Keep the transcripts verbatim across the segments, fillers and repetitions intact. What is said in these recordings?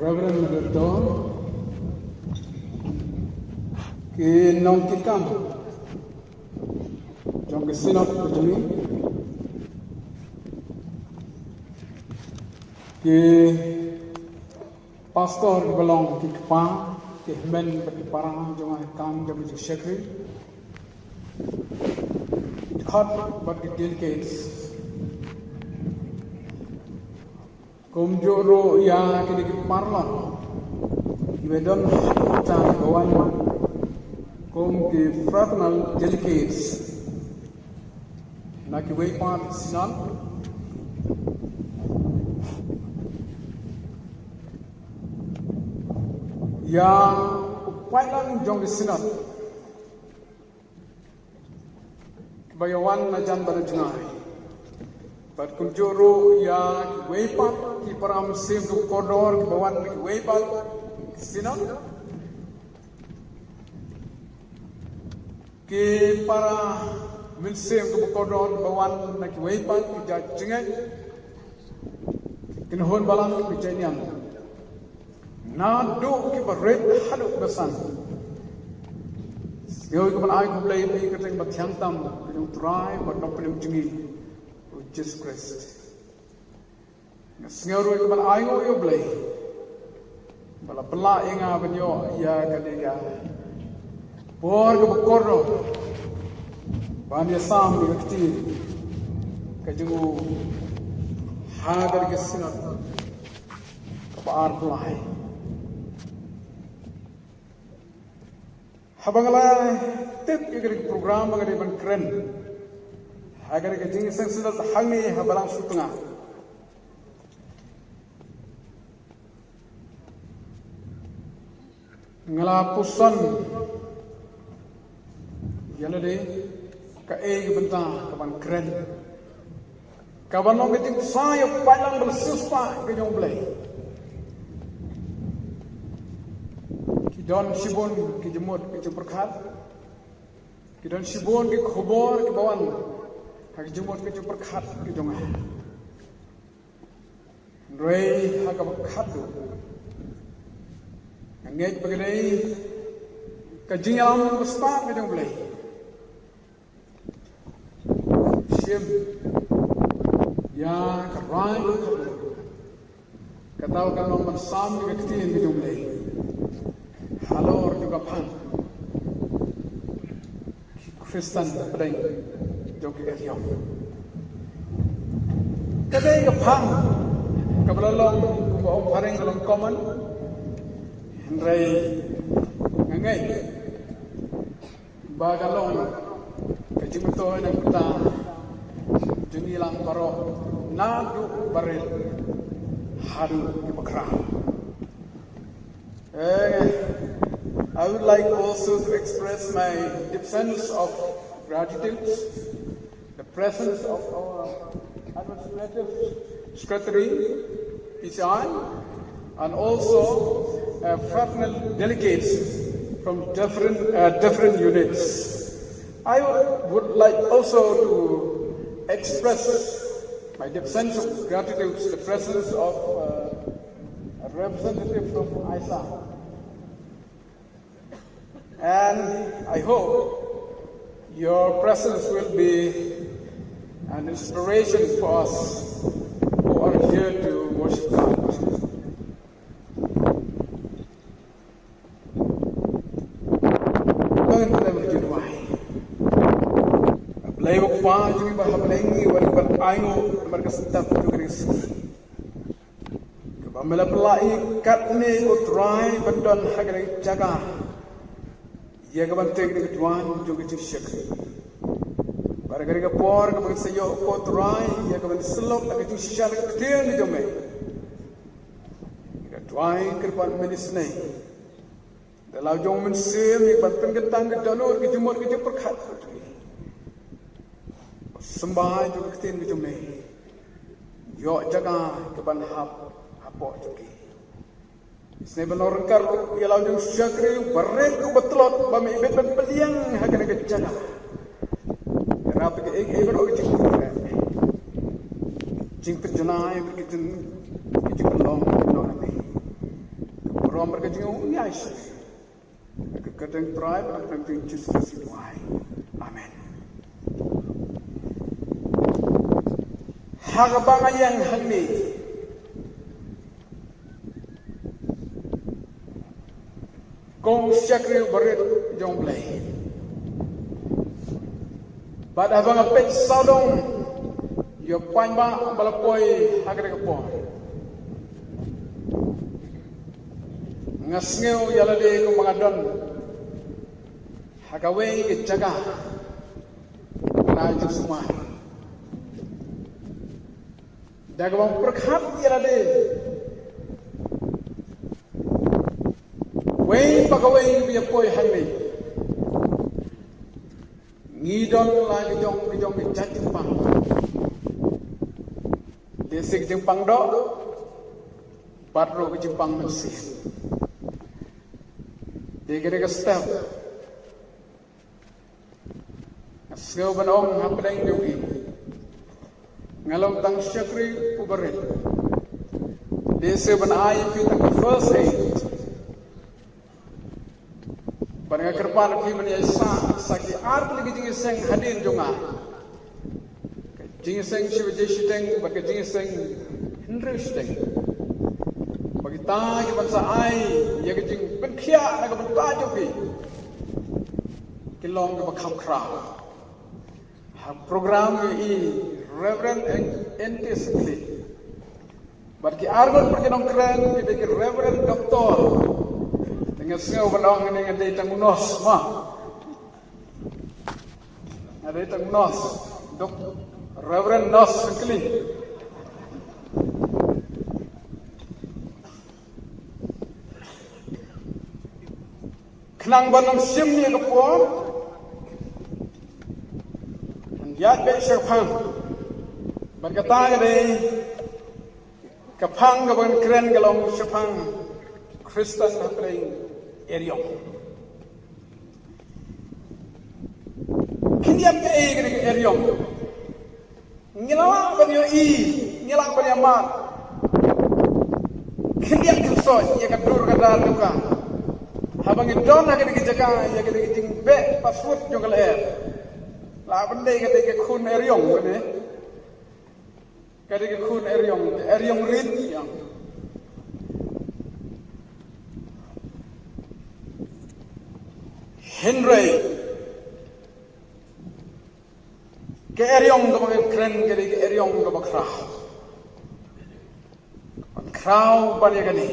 Reverend Moderator, ki nongkitkam jong ki Synod ka jong ngi, ki pastor kiba long ki kpa, ki hynmen bad ki para jong ka kam jong ka jingshakri, ki dkhot bad ki delegates. Kumjuh ruh ïa kine ki paralok kiba don ha ka bynta ka wan kum ki fraternal delegates na kiwei pat ki Synod. Ïa u paidlang jong ki Synod kiba ïa wan na jan bad na jngai. Bad kumjuh ruh ïa kiwei pat ki para mynsiem ki kordor kiba wan na kiwei pat ki Synod. Ki para mynsiem kiba kordor kiba wan na kiwei pat ki jait jingngeit, ki nongbalang, ki jait niam, naduh kiba rit haduh kiba san. Sngew ïa ka ban ai khublei ïa ka kyrteng ba thiang tam ka jong U Trai bad Nongpynim jong ngi U Jisu Khrist. Nga sngew ruh ïa ka ban ai nguh ïa U Blei ba la pynlah ïa nga ban ïoh ïa kane ka por kaba kordor ban ïasam ïa ka ktien ka jong U ha kane ka Synod kaba arphew lai. Haba nga la tip ïa kane ka program ba nga dei ban kren ha kane ka jingseng Synod hangne ha Balang Sutnga, nga la puson ïa lade kaei ka bynta ka ban kren, ka ban long ka jingpynsah ïa u paidlang ba la siewspah ka jong U Blei. Ki don shibun ki jingmut ki jingpyrkhat, ki don shibun ki khubor kiba wan ha ki jingmut ki jingpyrkhat ki jong nga. Hynrei ha kaba khatduh nga ngeit ba ka dei ka jingïalam ba spah ka jong U Blei. Shim ïa ka rai, kata ka long ban sam ïa ka ktien ka jong U Blei halor jong ka phang ki Khristan hapdeng jong ki eriong. Ka dei ka phang kaba la long, kumba ong phareng, ka long common. Hynrei nga ngeit ba ka long ka jingmyntoi na ka bynta jong ngi lang baroh, naduh barit haduh kiba khraw. Eh, I would like also to express my deep sense of gratitude, the presence of our administrative secretary, P C I, and also, uh, fraternal delegates from different, uh, different units. I would, would like also to express my deep sense of gratitude to the presence of, uh, a representative from ISA. And I hope your presence will be an inspiration for us who are here to worship God. Ba ngin khlem ïa duwai. A Blei U Kpa jong ngi ba ha bneng, ngi wan ban ai nguh namar ka step jong kane ka sngi kaba me la pynlah ïa katne, ko Trai, ban don ha kane ka jaka ïa ka ban tei kane ka duwan jong ka jingshakri. Bad ha kane ka por kaba ngin sa ïoh, ko Trai, ïa ka ban sylloh ïa ka jingshisha na ka ktien jong me, ka duwai kyrpad me isynei da la u jong u Mynsiem ïa ka ban pynkyntang ka dohnud, ka jingmut, ka jingpyrkhat ka jong ngi. Symbai jong ka ktien ka jong me ïoh jaka ka ban hap hapoh jong ki. Isynei ban long ryngkat ruh ïa la u jong u shakri uba rit uba tlot ba me ibit ban pdiang ha kane ka jaka. Ïarap ïa kaei kaei baroh ka jingkyrkhu, jingpynjanai, ka jing, ka jingpynlong, pynlong na me. Rom bad ka jingïaishah. Ka kyrteng Trai bad ka kyrteng Jisu Khrist ngi duwai. Amen. Ha kaba nga ïeng hangne kum u shakri uba rit jong U Blei, bad haba nga peit sawdong ïa u paidbah ba la poi ha kane ka por, nga sngew ïa lade kumba nga don ha kawei ka jaka kaba la jingsumar. Da kaba pyrkhat ïa lade wei pa kawei ba ïa poi hangne, ngi don la ki jong ki jong ki jait jingpang. Te shi ki jingpang doh bad ruh ki jingpang mynsiem. Te kane ka step nga sngew ban ong hapdeng jong ngi, nga long tang shakri uba rit. Te sngew ban ai phi tang ka first aid. Bad nga kyrpad ïa phi ban ïaisah sa ki ar tylli ki jingïaseng hadien jong nga. Ka jingïaseng shi baje shiteng bad ka jingïaseng hynriew shiteng. Ba kita kiban sa ai ïa ka jingpynkhiah na ka bynta jong phi ki long kiba kham khraw. Ha program ïa i Reverend N K Syngkli bad ki arngut bad ki nongkren ki dei ki Reverend Doctor. Te nga sngew ban ong ne nga dei tang u nurse ma. Nga dei tang u nurse. Dok Reverend Nurse Syngkli. Khnang ban ym shim ïa ka por, ngan ïaid beit shaphang. Bad kata ka dei ka phang kaba ngan kren ka long shaphang Khristan hapdeng eriong. Khyndiat kaei ka dei ka eriong? Ngi la lah ban ïohi, ngi lah ban ïa mad khyndiat khynsoit ïa ka dur ka dar jong ka. Haba ngi don ha kane ka jaka ïa kane ka jingbeh password jong ka lyer, lah ban dei ka dei ka khun eriong kane. Ka dei ka khun eriong, eriong rit ïa. Hynrei ka eriong kaba ngan kren ka dei ka eriong kaba khraw. Ban khraw ban ïa kane.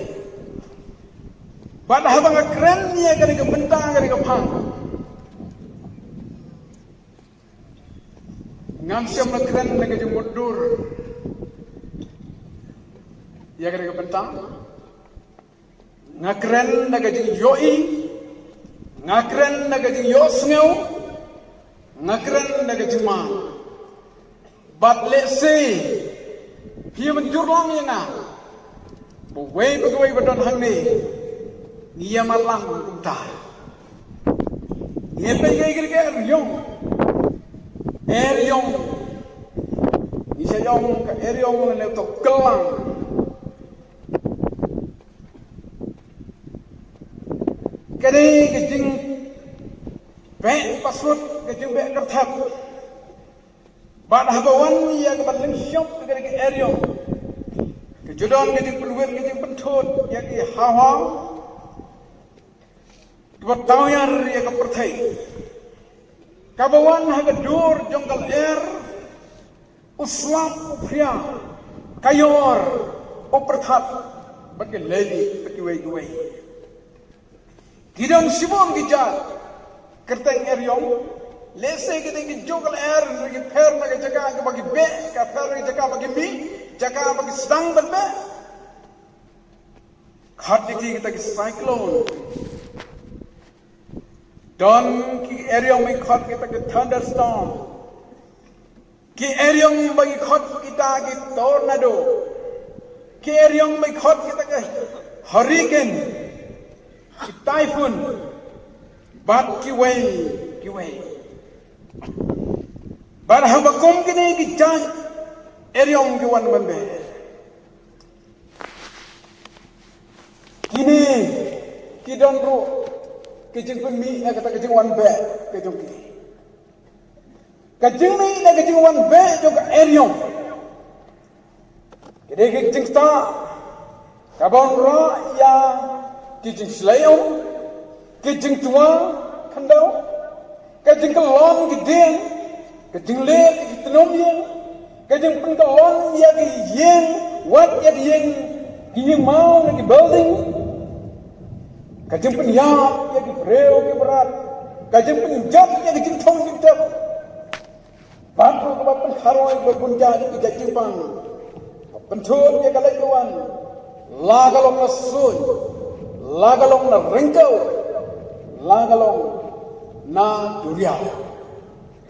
Bad haba nga kren ïa kane ka bynta kane ka phang, ngam shym la kren na ka jingmutdur ïa kane ka bynta. Nga kren na ka jingïohi, nga kren na ka jingïohsngew, nga kren na ka jingma. Bad lehse phi mynjur lang ïa nga ba wei pa kawei ba don hangne ngi ïa mad lang kumta. Ngi peit ïa ka eriong, eriong, ngi sa ïong ka eriong ne to kyllang. Ka dei ka jingbeh password, ka jingbeh kyrthat. Bad haba wan ïa ka ban lyngshop ka dei ka eriong, ka ju don ka jingpynwit ka jingpynthut ïa ki hawhaw. Kaba tawiar ïa ka pyrthei. Kaba wan ha ka dur jong ka lyer, u slap u phria, ka ïor, u pyrthat, bad ka leli bad kiwei kiwei. Ki don shibun ki jait kyrteng eriong. Lehse ki dei ki jong ka lyer, ki pher na ka jaka kaba ki beh, ka pher na ka jaka ba ki mih, jaka ba ki sdang ban beh. Khot ïa ki kita ki cyclone. Don ki eriong ba ki khot kita ki thunderstorm. Ki eriong ba ki khot kita ki tornado. Ki eriong ba ki khot kita ki hurricane, ki typhoon, bad kiwei kiwei. Bad haba kum kine ki jait eriong ki wan ban beh, kine Ki don ruh ki jingpynmih ïa kata ka jingwan beh ka jong ki. Ka jingmih ne ka jingwan beh jong ka eriong, ka dei ka jingktah kaba wanrah ïa ki jingshlei um, ki jingtwa khyndew, ka jingkyllon ki dieng, ka jingleh ki tnum ïing, ka jingpynkyllon ïa ki ïing, wat ïa ki ïing, ki ïing maw ne ki building, ka jingpynïap ïa ki briew ki brat, ka jingpynjot ïa ki jingthung jingtep. Bad ruh kaba pynharoi ba bun jait ki jait jingpang, pynthut ïa ka leit ka wan, la ka long na suiñ, la ka long na ryngkew, la ka long na duriaw.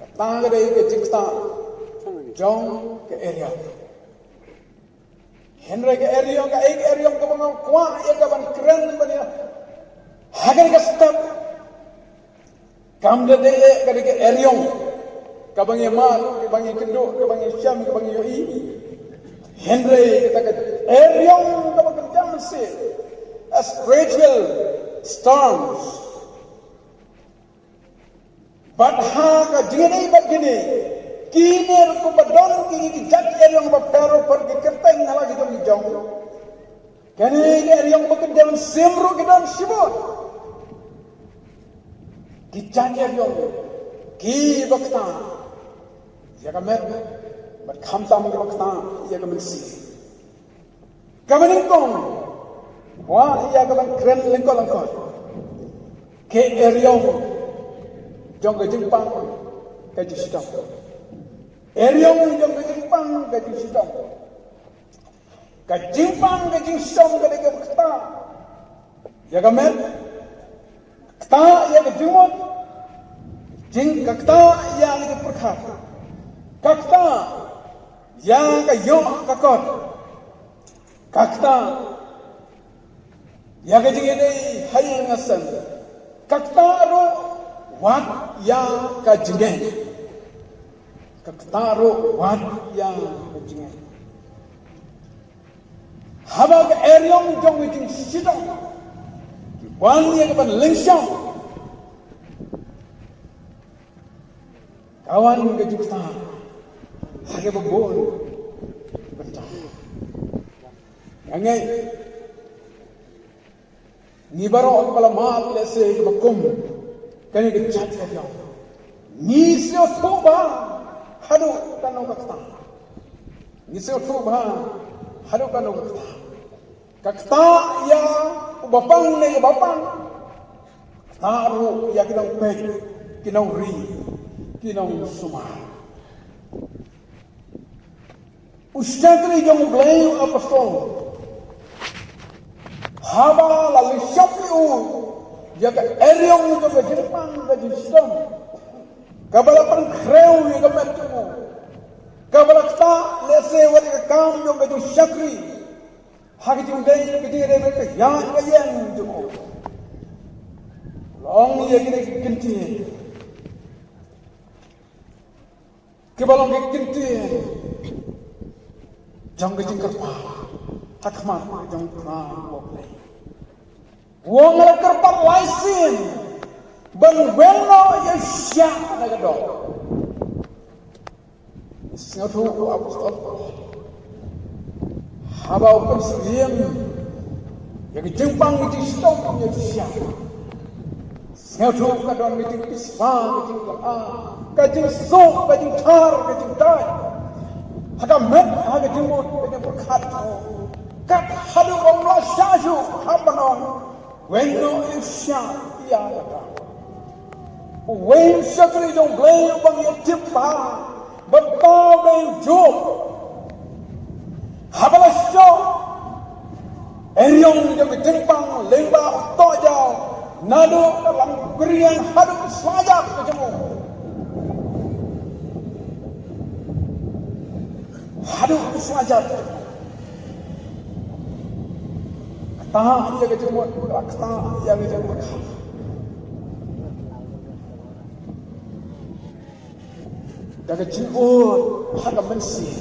Kata ka dei ka jingktah jong ka eriong. Hynrei ka eriong, ka ei ka eriong kaba nga kwah ïa ka ban kren ban ïa, ha kane ka step, kam da dei eh ka dei ka eriong kaba ngi mad, kaba ngi kynduh, kaba ngi shem, kaba ngi ïohi. Hynrei kata ka eriong kaba kynjam sih, a spiritual storms. Bad ha ka jingïadei bad kine, kine ruh kumba don kine ki jait eriong bapher bapher, ki kyrteng ha la ki jong ki jong. Kane ka eriong ba kynjam sim ruh ki don shibun. Ki jait eriong kiba ktah ïa ka met, bad khamtam kiba ktah ïa ka mynsiem. Kaba nyngkong, kwah ïa ka ban kren lyngkot lyngkot, ka eriong jong ka jingpang ka jingshitom. Eriong jong ka jingpang ka jingshitom. Ka jingpang ka jingshitom ka dei kaba ktah ïa ka met, ktah ïa ka jingmut, jing, ka ktah ïa ka jingpyrkhat, ka ktah ïa ka ïoh ka kot, ka ktah ïa ka jingïadei ha ïing ha sem, ka ktah ruh wat ïa ka jingngeit, ka ktah ruh wat ïa ka jingngeit. Haba ka eriong jong ka jingshitom ki wan ïa ka ban lyngshong, ka wan ka jingktah ha kaba bun bynta. Nga ngeit ngi baroh kiba la mad lehse kiba kum kane ka jait eriong, ngi sngewthuh bha haduh kano ka ktah. Ngi sngewthuh bha haduh kano ka ktah. Ka ktah ïa u bapang ne ka bapang. Ktah ruh ïa ki nongpeit, ki nongri, ki nongsumar. U shakri jong U Blei, u apostol, haba la lynshop ïa u ïa ka eriong jong ka jingpang ka jingshitom, kaba la pynkhrew ïa ka met jong u, kaba la ktah lehse wat ïa ka kam jong ka jingshakri ha ka jingdei, ka jingdei ka ïa ka ïeng jong u. Long ïa kine ki kyntien kiba long ki kyntien jong ka jingkyrpad ha khmat jong U Trai U Blei. U ong, nga la kyrpad lai sien ban weng noh ïa u shiah na ka doh. Sngewthuh u apostol Paul haba u pynsyriem ïa ka jingpang ka jingshitom ïa u shiah. Sngewthuh ka don ka jingpisa, ka jingkylla, ka jingsuk, ka jingthar, ka jingdait ha ka met, ha ka jingmut, ka jingpyrkhat. Kat haduh ba um lah shah shuh hap ban ong, weng noh ïa u shiah ïa kata. Uwei u shakri jong U Blei uba ngi tip bha, ba u dei u Job. Haba la shoh eriong jong ka jingpang lyngba u tohjaw, naduh ka langpyrïang haduh ka sla jat ka jong u. Haduh ka sla jat. Ktah ïa ka jingmut, ktah ïa ka jingmut. Da ka jingud ha ka mynsiem,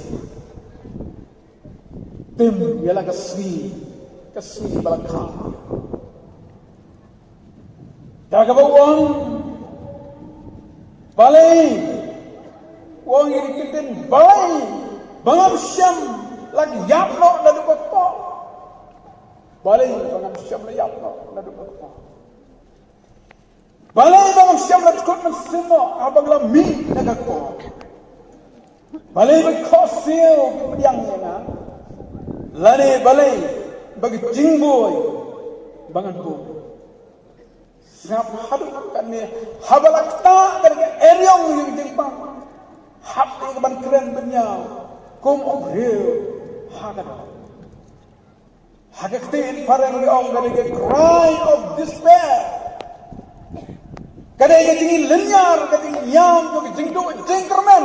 tim ïa la ka sngi, ka sngi ba la kha. Da kaba u ong, balei, u ong ïa ki ktien, balei ba ngam shym la ïap noh naduh ka kpoh? Balei ba ngam shym la ïap noh naduh ka kpoh? Balei ba ngam shym la dkut mynsiem noh haba nga la mih na ka kpoh? Balei ba ki khohsiew ki pdiang ïa nga? Lane balei ba ki jingbuh ba ngan buh? Sngap haduh katne, haba la ktah kane ka eriong ïa ka jingpang, hap ïa ka ban kren bynñiaw kum u briew ha ka doh. Ha ka ktien phareng ki ong kane ka cry of despair. Kane ka jinglynñiar, ka jingïam jong ka jingduh jingkyrmen.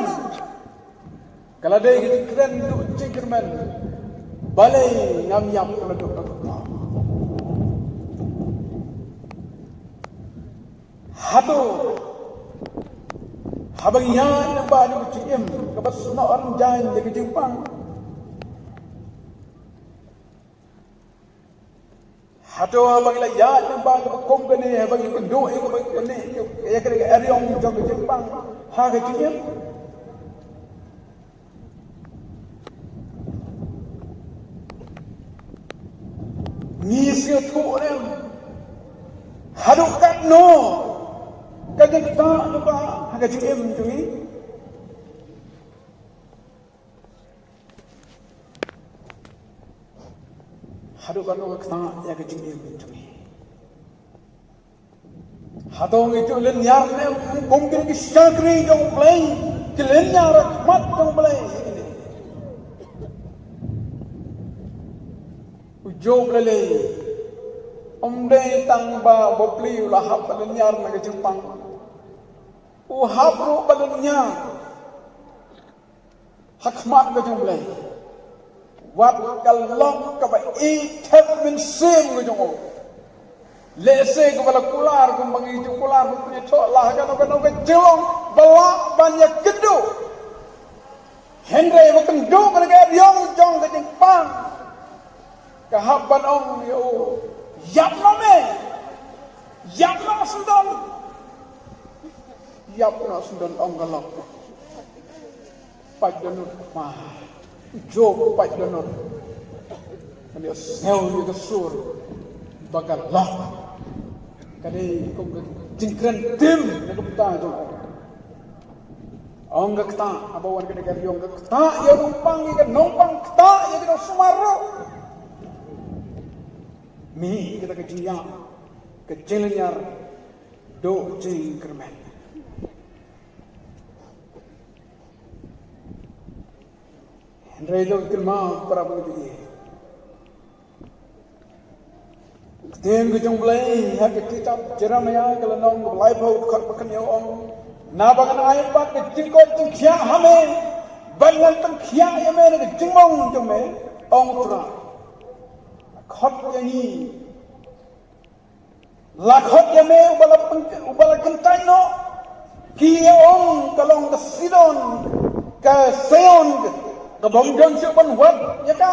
Ka la dei ka jingkren duh jingkyrmen. Balei ngam ïap naduh ka kpoh? Hato haba ngi ïaid lyngba jong ka jingim kaba snoh rynjang da ka jingpang, hato haba ngi la ïaid lyngba kaba kum kane, haba ngi kynduh ïa kaba kane, ïa kane ka eriong jong ka jingpang ha ka jingim, ngi sngewthuh ne em? Haduh katno ka jingktah jong ka ha ka jingim jong ngi? Haduh katno ka ktah ïa ka jingim jong ngi? Hato ngi ju lynñiar ne em kum kine ki shakri jong U Blei ki lynñiar ha khmat jong U Blei? U Job lei lei, ym dei tang ba u bapli u la hap ban lynñiar na ka jingpang. U hap ruh ban lynñiar ha khmat ka jong U Blei. Wat ka lok kaba ïeit thep mynsiem ka jong u. Lehse kaba la kular kumba ngi ju kular, ba pynïathoh la ha kano kano ka jinglong ba lah ban ïakynduh. Hynrei ba kynduh ka la ka eriong jong ka jingpang, ka hap ban ong ïa u, ïap noh me, ïap noh sngewdon. Ïap noh sngewdon, ong ka lok. Pait dohnud ma. U Job pait dohnud. Kan ïohsngew ïa ka sur ba ka lok ka dei kum ka jingkren tim na ka bynta jong u. Ong ka ktah, haba wan ka dei ka eriong, ka ktah ïa u nongpang, ïa ka nongpang, ktah ïa ka nongsumar ruh. Mih kata ka jingïap, ka jinglynñiar duh jingkyrmen. Hynrei to kynmaw para bangeit, ka ktien ka jong U Blei ha ka kitab Jeremaïah ka lynnong kaba laiphew, dkhot ba kynñiew ong, naba ngan ai pat ka jingkoit jingkhiah ha me, bad ngan pynkhiah ïa me na ka jingmong jong me, ong U Trai. Khot ïa ngi. La khot ïa me uba la pyn-, uba la kyntait noh. Ki ong ka long ka Sidon, ka Seion, ka bym don shuh ban wad ïa ka.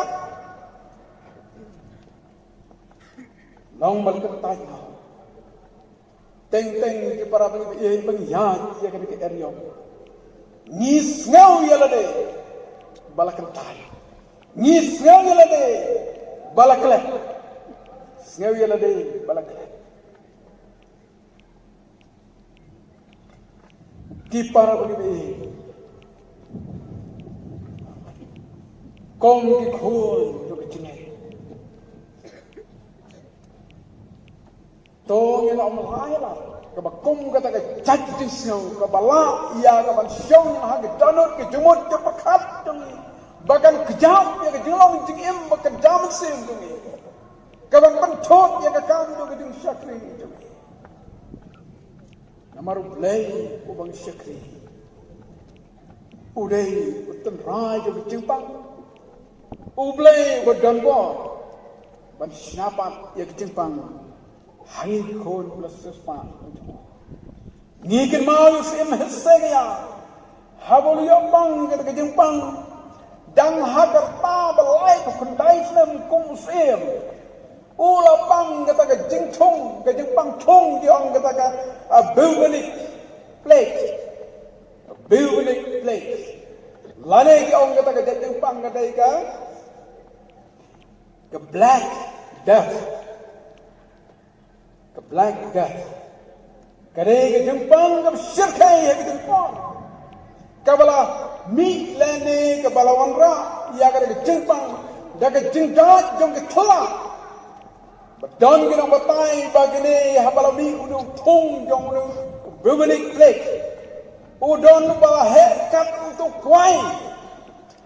Long ba la kyntait noh. Teng teng ki para bangeit, ïa, ban ïaid ïa kane ka eriong, ngi sngew ïa lade ba la kyntait. Ngi sngew ïa lade ba la klet. Sngew ïa lade ba la klet. Ki para bangeit, kum ki khun jong ka jingngeit, to ngin ym lah ïa la kaba kum kata ka jait jingsngew kaba lah ïa ka ban shong ha ka dohnud ka jingmut jingpyrkhat jong ngi, ba kan kjap ïa ka jinglong jingim ba kynja mynsiem jong ngi, ka ban pynthut ïa ka kam jong ka jingshakri jong ngi. Namar U Blei uba ngi shakri, U Blei u tynrai jong ka jingpang, U Blei uba don bor ban shna pat ïa ka jingpang ha ngi ki khun ba la siewspah. Ngi kynmaw ïa u syiem Hesekiah, haba u la ïoh pang kata ka jingpang, dang ha ka rta ba laiphew khyndai snem kum u syiem, U la pang kata ka jingthung, ka jingpang thung ki ong kata ka, ah, bubonic plague. Bubonic plague. Lane ki ong kata ka jingpang kata ka, ka Black Death. Ka Black Death. Ka dei ka jingpang kaba shyrkhei ha ka jingpang. Kaba la mih lane kaba la wanrah ïa ka dei ka jingpang da ka jingdait jong ka thla. Ba don ki nongbatai ba kine haba la mih u thung jong u bubonic plague, u don ba la heh kat u tu kwai.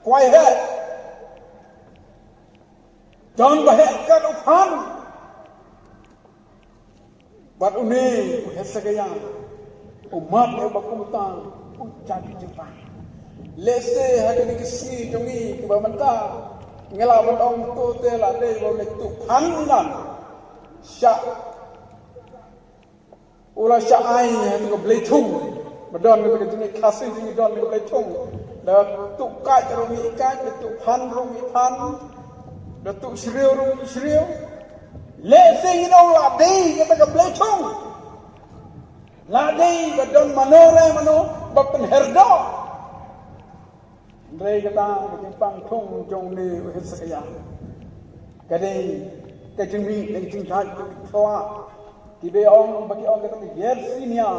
Kwai heh. Don ba heh kat u phan. Bad une u Hezekiah u mat ïa ba kumta u jan jingpang. Lehse ha kine ki sngi jong ngi kiba mynta ngi lah ban ong to te la dei ba u leit tuh phan nan. Sha u la sha ai ha tu ka blei thung. Ba don ka jingïaid Khasi jong ngi don ka blei thung. Da tuh kait ruh ngi kait, da tuh phan ruh ngi phan. Da tuh shriew ruh ngi shriew. Lehse ngi ong la dei kata ka blei thung. La dei ba don mano re mano ba pynher doh. Hynrei kata ka jingpang thung jong une u Hezekiah ka dei ka jingmih, ka jingdait, ka jingkhlad. Kiba ong, ba ki ong kata ka Yersinia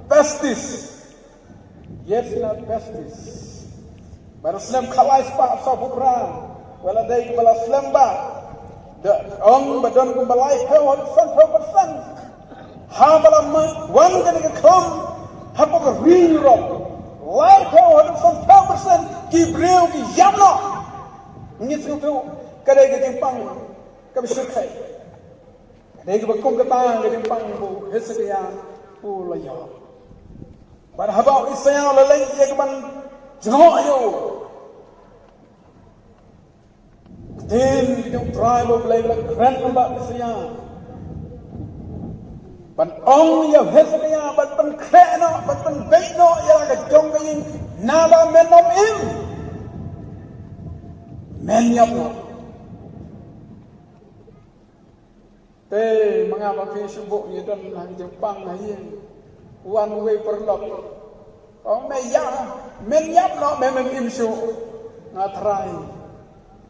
pestis. Yersinia pestis. Ba ha u snem khatlai spah sawphew phra, wat la dei ba la slem ba. Da ong ba don kumba laiphew haduh sanphew percent. Haba la wan kane ka khlam hapoh ka ri Europe, laiphew haduh sanphew percent ki briew ki ïap noh. Ngi sngewthuh ka dei ka jingpang kaba shyrkhei. Ka dei kaba kum kata ka jingpang ba u Hezekiah u la ïoh. Bad haba u Isaiah u la leit ïa ka ban jngoh ïa u, ktien jong U Trai ba U Blei u la kren bad Isaiah ban ong ïa u Hezekiah ban pynkhreh noh, ban pynbeit noh ïa la ka jong ka ïing, naba men ym im, men ïap noh. Te ma nga ma phi shu buh ngi don ha ka jingpang ha ïing. Wan uwei u paralok. Ong me ïa, men ïap noh, me mem im shuh. Nga Trai.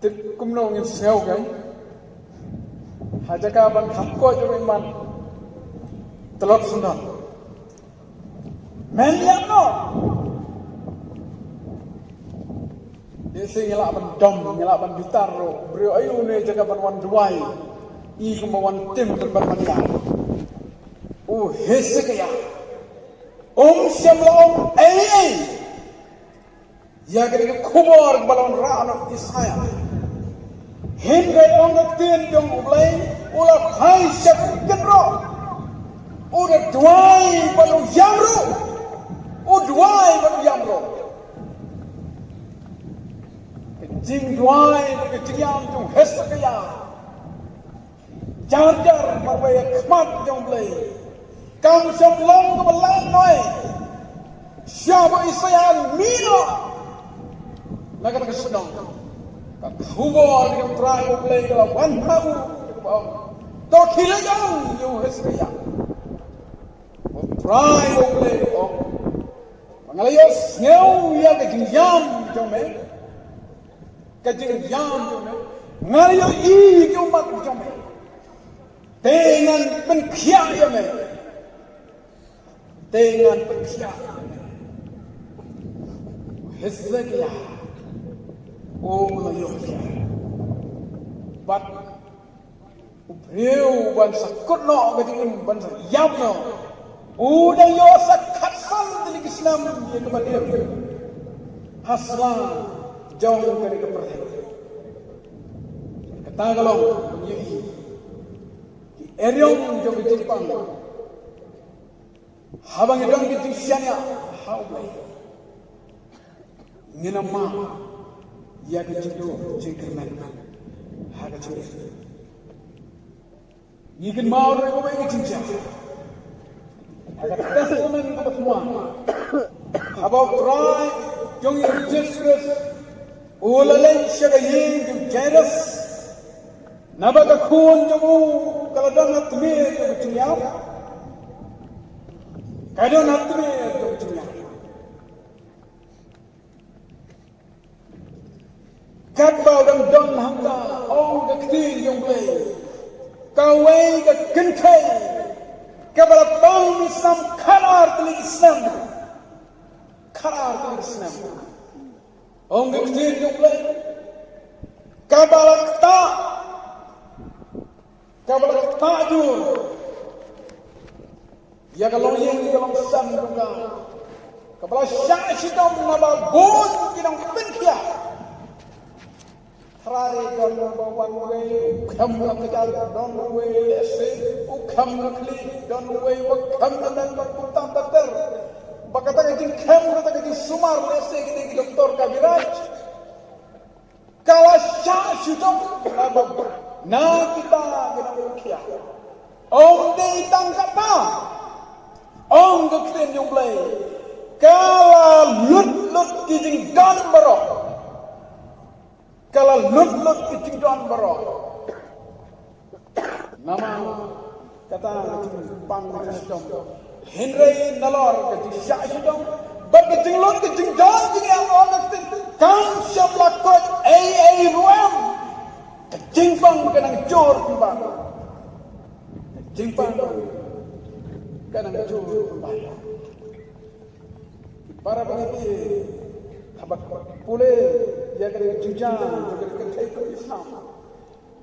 Tip kumno ngin sngew kein. Ha jaka ban kham koit ruh ïa man. Tlot sngewdon. Men ïap noh. Lehse ngi lah ban dom, ngi lah ban bitar ruh. Briew aïu ne jaka ban wan duwai. I kumba wan tim ban ban ïap. U Hezekiah um shym la ong ei ei ïa kane ka khubor ba la wanrah na u Isaiah. Hynrei ong ka ktien jong U Blei, u la phai sha ka kynroh. U da duwai ba u ïam ruh. U duwai ba u ïam ruh. Ka jingduwai bad ka jingïam jong u Hezekiah jar jar marwei ha khmat jong U Blei. Kam shym long kaba leh noh. Sha ba u Isaiah un mih noh na kata ka shnong, ka khubor jong U Trai U Blei ka la wan ha u, kaba ong, to khie leit ong ïa u Hezekiah, U Trai U Blei u ong, ba nga la ïohsngew ïa ka jingïam jong me. Ka jingïam jong me. Nga la ïohi ïa ki ummat jong me. Te ngan pynkhiah ïa me. Te ngan pynkhiah ïa me. Hezekiah u la ïohi. Bad u briew ban sa kut noh ka jingim, ban sa ïap noh, u dang ïoh sa khatsan tylli ki snem ïa kaba dei ha sla jong kane ka pyrthei. Kata ka long ban ïohi ki eriong jong ka jingpang. Haba ngi don ki jingshaniah ha U Blei, ngin ym mad ïa ka jingduh jingkyrmen ha ka jingim. Ngi kynmaw ruh ïa kawei ka jingjia ha ka Testament kaba Thymmai, haba U Trai jong ngi U Jisu Khrist u la leit sha ka ïing jong u Jairus. Naba ka khun jong u ka la don ha tmier jong ka jingïap. Ka don ha tmier jong ka jingïap. Katba u dang don hangta, ong ka ktien jong U Blei, kawei ka kynthei kaba la pang mih snam khatar tylli ki snem. Khatar tylli ki snem. Ong ka ktien jong U Blei, kaba la ktah, kaba la ktah jur ïa ka longïing ka longsem jong ka, kaba la shah shitom naba bun ki nongpynkhiah. Trai don ba wan wei u khlem la kjat, don wei lehse u khlem la khlieh, don wei ba khlem la nang ba kumta ba ter. Ba kata ka jingkhlem, kata ka jingsumar lehse ki dei ki doktor ka Viraj. Ka la shah shitom na ba na kita ki nongpynkhiah. Ym dei tang kata, ong ka ktien jong U Blei, ka la lut lut ki jingdon baroh. Ka la lut lut ki jingdon baroh. Namar kata ka jingpang ka jingshitom. Hynrei nalor ka jingshah shitom bad ka jinglut ka jingdon jingeh, ong ka ktien, kam shym la koit ei ei ruh em. Ka jingpang ka nang jur kumba, ka jingpang ka nang jur kumba. Para bangeit, haba pule ïa ka jingjia jong ka kynthei Islam,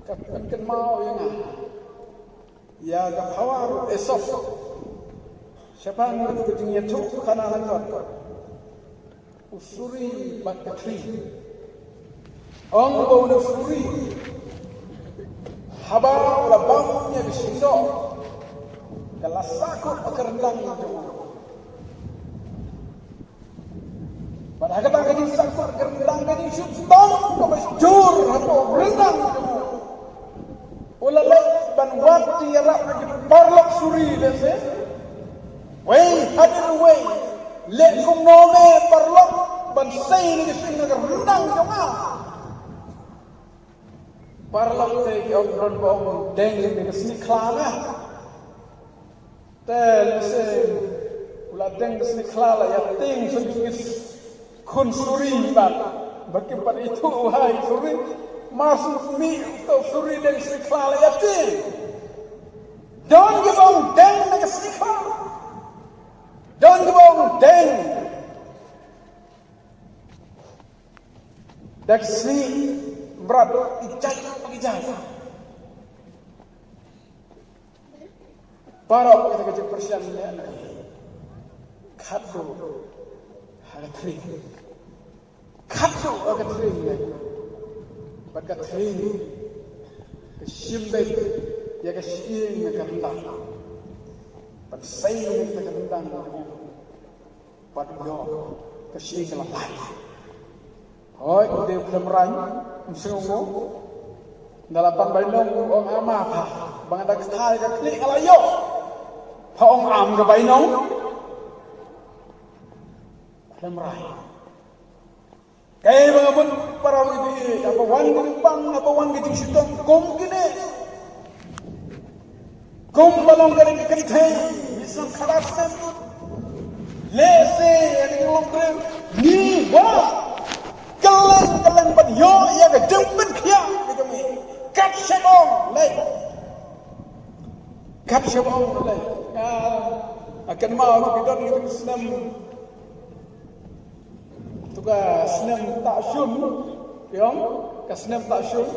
ka pynkynmaw ïa nga ïa ka phawa ruh Esop. Shaphang ka jingïathuhkhana ha kot, u suri bad ka thri. Ong ba une u suri, haba u la bam ïa ka shyndoh, ka la sahkut ha ka ryndang jong u. Bad ha kata ka jingsahkut ha ka ryndang, ka jingshitom kaba jur hapoh ryndang jong u, u la leit ban wad jingïarap na ki paralok suri lehse, wei hadien wei, leh kumno me paralok ban sei na ka shynna ka ryndang jong nga. Paralok te ki ong, don ba ong deng na ka snikhla na. Te lehse u la deng ka snikhla, la ïa tieng sha ki khun suri bad ba kim pat ithuh u hai suri. Mar shu mih uto u suri deng snikhla, la ïa tieng. Don kiba ong deng na ka snikhla. Don kiba ong deng da ka sngi mrad, i jait pa ki jait. Baroh kata ka jingpyrshang leh, khatduh ha ka thring, khatduh ha ka thring leh. Bad ka thring ka shim beit ïa ka shyieng na ka ryndang, ban sei na ka ryndang. Bad u ïoh ka shyieng ka la lait. Hooid, u dei u khlem rang, um sngew mo. Nda la pan bainong, u ong, ama pha, ba nga da kthai ka khlieh nga la ïoh. Pha ong am ka bainong. Khlem rang. Kaei ba nga mut para bangeit, haba wan ka jingpang, haba wan ka jingshitom kum kine, kumba long kane ka kynthei, mih snam khatar snem. Lehse ïa ka jinglong briew ngi kwah kylleng kylleng ban ïoh ïa ka jingpynkhiah ka jong ngi. Kat shaba ong leh, kat shaba ong leh. Nga kynmaw ruh ki don ki snem, to ka snem Tahshun, ki ong, ka snem Tahshun.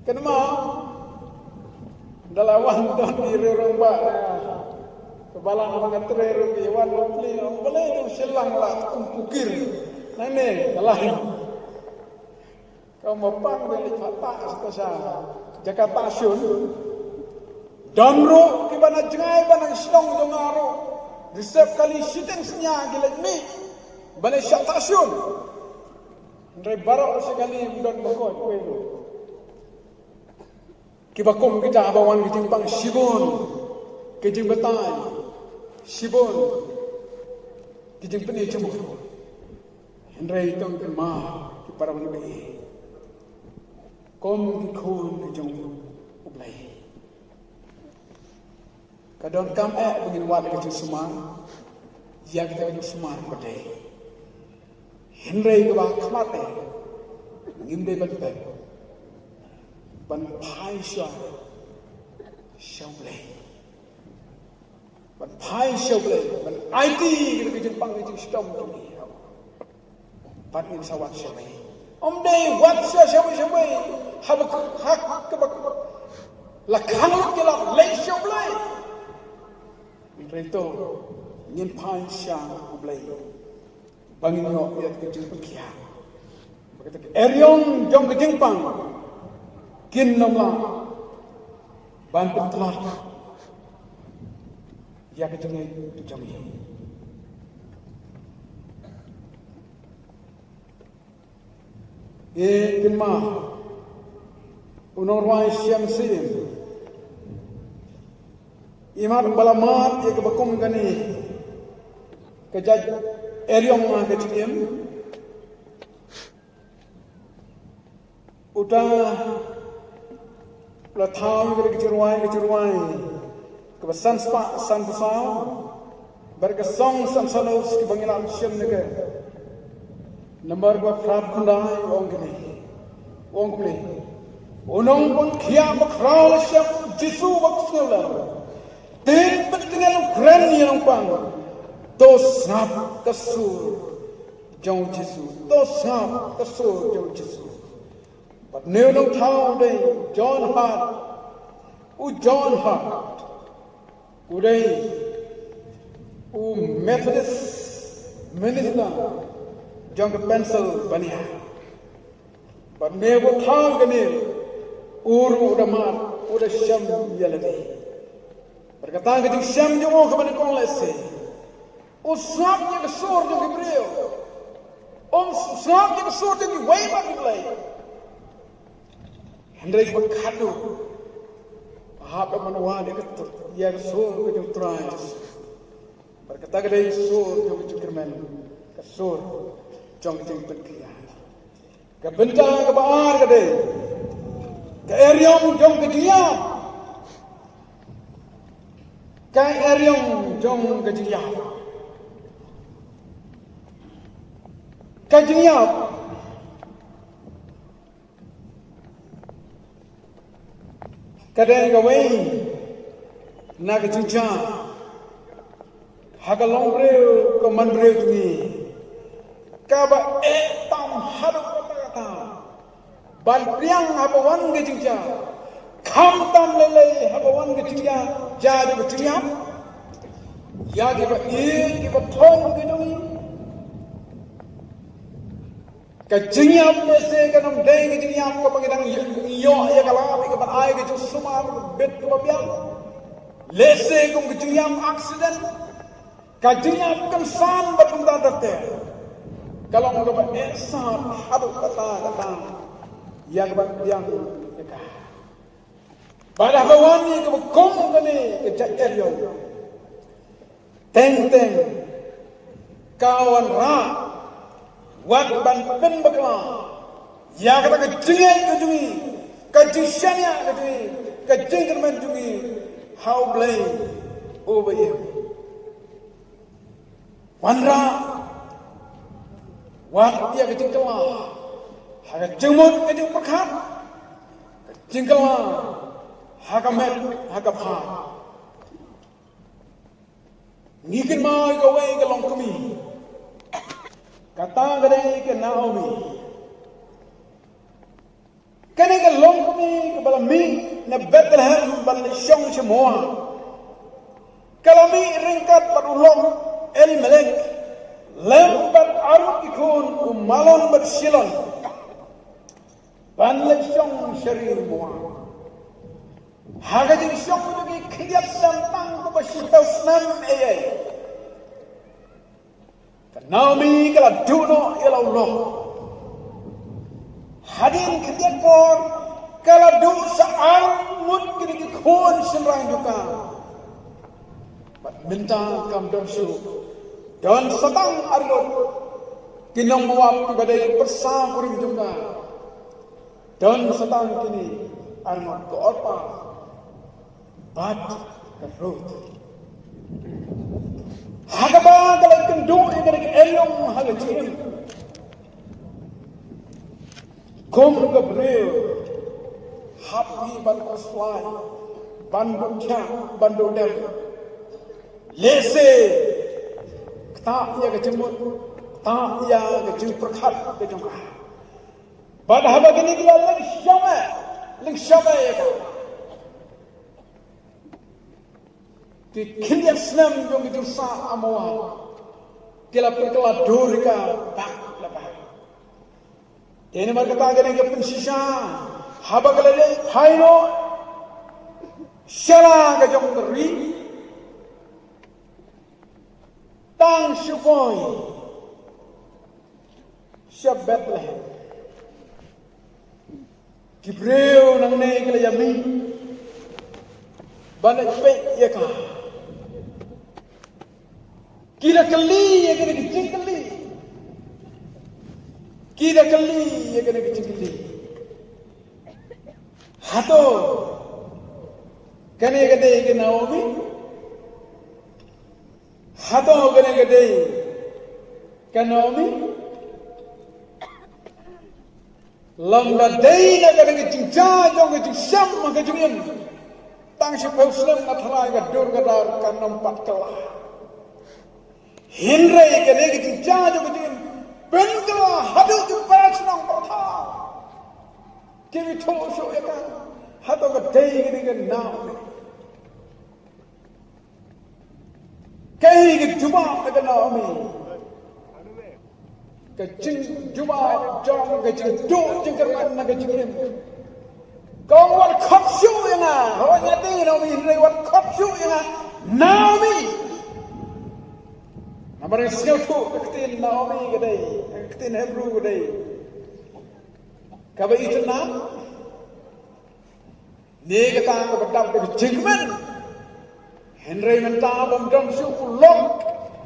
Kynmaw, nda la wan don i riew rangbah na ka balang ba nga trei ruh, ki wan ban plie, ong balei dang shyllang la kum pukir. Nangne ka la Ka mapang ba leit pha tah sha jaka Tahshun. Don ruh kiba na jngai ba na shnong jong nga ruh, ki sep kali shiteng synñia ki leit mih ba leit sha Tahshun. Hynrei baroh shi kali ym don ba koit wei ruh. Kiba kum kita haba wan ka jingpang shibun ka jingbatai, shibun ka jingpyni jingmut. Hynrei to ngin kynmaw ki para bangeit, Kum ki khun ki jong U Blei, ka donkam eh ba ngin wad ka jingsumar ïa kata ka jingsumar ba dei. Hynrei kaba khmat eh, ngim dei ban pep, ban phai sha, sha U Blei, ban phai sha U Blei, ban aiti ïa ka jingpang ka jingshitom jong ngi. Pat ngin sa wad shawei. Ym dei wad sha shawei shawei, haba, ha kaba la khang lut ki lad, leit sha U Blei. Hynrei to ngin phai sha U Blei ba ngin ïoh ïa ka jingpynkhiah, ba kata ka eriong jong ka jingpang kin ym lah ban pyntlot ïa ka jingngeit jong ngi. Ïa kynmaw u nongrwai Syiemsyiem, imat ba la mad ïa kaba kum kane ka jait eriong ha ka jingim. Uta u la thaw ïa ka jingrwai, ka jingrwai kaba san spah san phew saw, bad ka song san saw, kaba ngi la shem ne ka nambar kaba phra khyndai, u ong kine, u ong kumne: U nongpynkhiah bakhraw la shem, Jisu ba sngewlem. Te pyntyngeh u kren ïa u nongpang: To sngap ka sur jong u Jisu, to sngap ka sur jong u Jisu. Bad une u nongthaw u dei John Hart. U John Hart u dei u Methodist minister jong ka Pennsylvania. Bad une uba thaw kane, u ruh u da mad, u da shem ïa lade. Bad kata ka jingshem jong u kaba nyngkong lehse, u sngap ïa ka sur jong ki briew. Um sngap ïa ka sur jong kiwei pat ki blei. Hynrei kaba khadduh, hap ban wad ïa ka, ïa ka sur ka jong U Trai. Bad kata ka dei ka sur jong ka jingkyrmen, ka sur jong ka jingpynkhiah. Ka bynta kaba ar ka dei ka eriong jong ka jingïap. Ka eriong jong ka jingïap. Ka jingïap ka dei kawei na ka jingjia ha ka longbriew ka manbriew jong ngi, kaba eh tam haduh katta katta ban pdiang haba wan ka jingjia, khamtam lei lei haba wan ka jingjia, jia jong ka jingïap ïa kiba ïeit kiba thoh ki jong ngi. Ka jingïap lehse kan ym dei ka jingïap kaba ngi dang ïoh ïa ka lad ïa ka ban ai ka jingsumar bit kaba biang. Lehse kum ka jingïap accident. Ka jingïap kynsan bad kumta ter ter ka long kaba eh sat haduh katta katta ïa ka ban pdiang ïa ka. Bad haba wan ïa kaba kum kane ka jait eriong, teng teng ka wanrah wat ban pynbakla ïa kata ka jingngeit ka jong ngi, ka jingshaniah ka jong ngi, ka jingkyrmen jong ngi ha U Blei uba ïeit. Wanrah wat ïa ka jingkylla ha ka jingmut ka jingpyrkhat, ka jingkylla ha ka met ha ka phad. Ngi kynmaw ïa kawei ka longkmie, kata ka dei ka Naomi. Kane ka longkmie kaba la mih na Bethlehem ban leit shong sha Moab, ka la mih ryngkat bad u lok Elimelek lem bad arngut ki khun, u Mahlon bad Chilion, ban leit shong sha ri Moab. Ha ka jingshong jong ki khyndiat snem tang kumba shiphew snem ei ei, ka Naomi ka la duh noh ïa la u lok. Hadien khyndiat por ka la duh sa arngut kine ki khun shynrang jong ka. Bad mynta kam don shuh, don sa tang arngut ki nong Moab kiba dei pyrsa kurim jong ka. Don sa tang kine ar ngut, ka Orpa bad ka Ruth. Ha kaba ka la kynduh ïa kane ka elong ha ka jingim, kum ka briew hap hi ban khuslai, ban duh thiah, ban duh dem. Lehse ktah ïa ka jingmut, ktah ïa ka jingpyrkhat ka jong ka. Bad haba kine ki la lyngsham, lyngsham ïa ka, ki khyndiat snem jong ki jingshah Moab ki la pynkylla dur ïa ka bak la bak. Te namar kata kane ka pynshisha, haba ka la leit phai noh sha la ka jong ka ri, tang shu poi sha Bethlehem, ki briew nangne ki la ïa mih ban leit peit ïa ka. Ki la kylli ïa kine ki jingkylli. Ki la kylli ïa kine ki jingkylli. Hato kane ka dei ka Naomi? Hato kane ka dei ka Naomi? Lymda dei na kane ka jingjia jong ka jingshem ha ka jingim, tang shiphew snem nga tharai ka dur ka dar kan ym pat kylla. Hynrei kane ka jingjia jong ka jingim pynkylla haduh ki para shnong para thaw. Ki ïathuh shuh ïa ka, hato ka dei kane ka Naomi? Kaei ka jubab ka Naomi? Ka jingjubab jong ka jingduh jingkyrmen na ka jingim. Ka ong, wat khot shuh ïa nga, hooid nga dei Naomi, hynrei wat khot shuh ïa nga Naomi. Namar nga sngewthuh ka ktien Naomi ka dei, ka ktien Hebru ka dei kaba itynnad. Ne kata kaba dap da ka jingkmen. Hynrei mynta bym don shuh u lok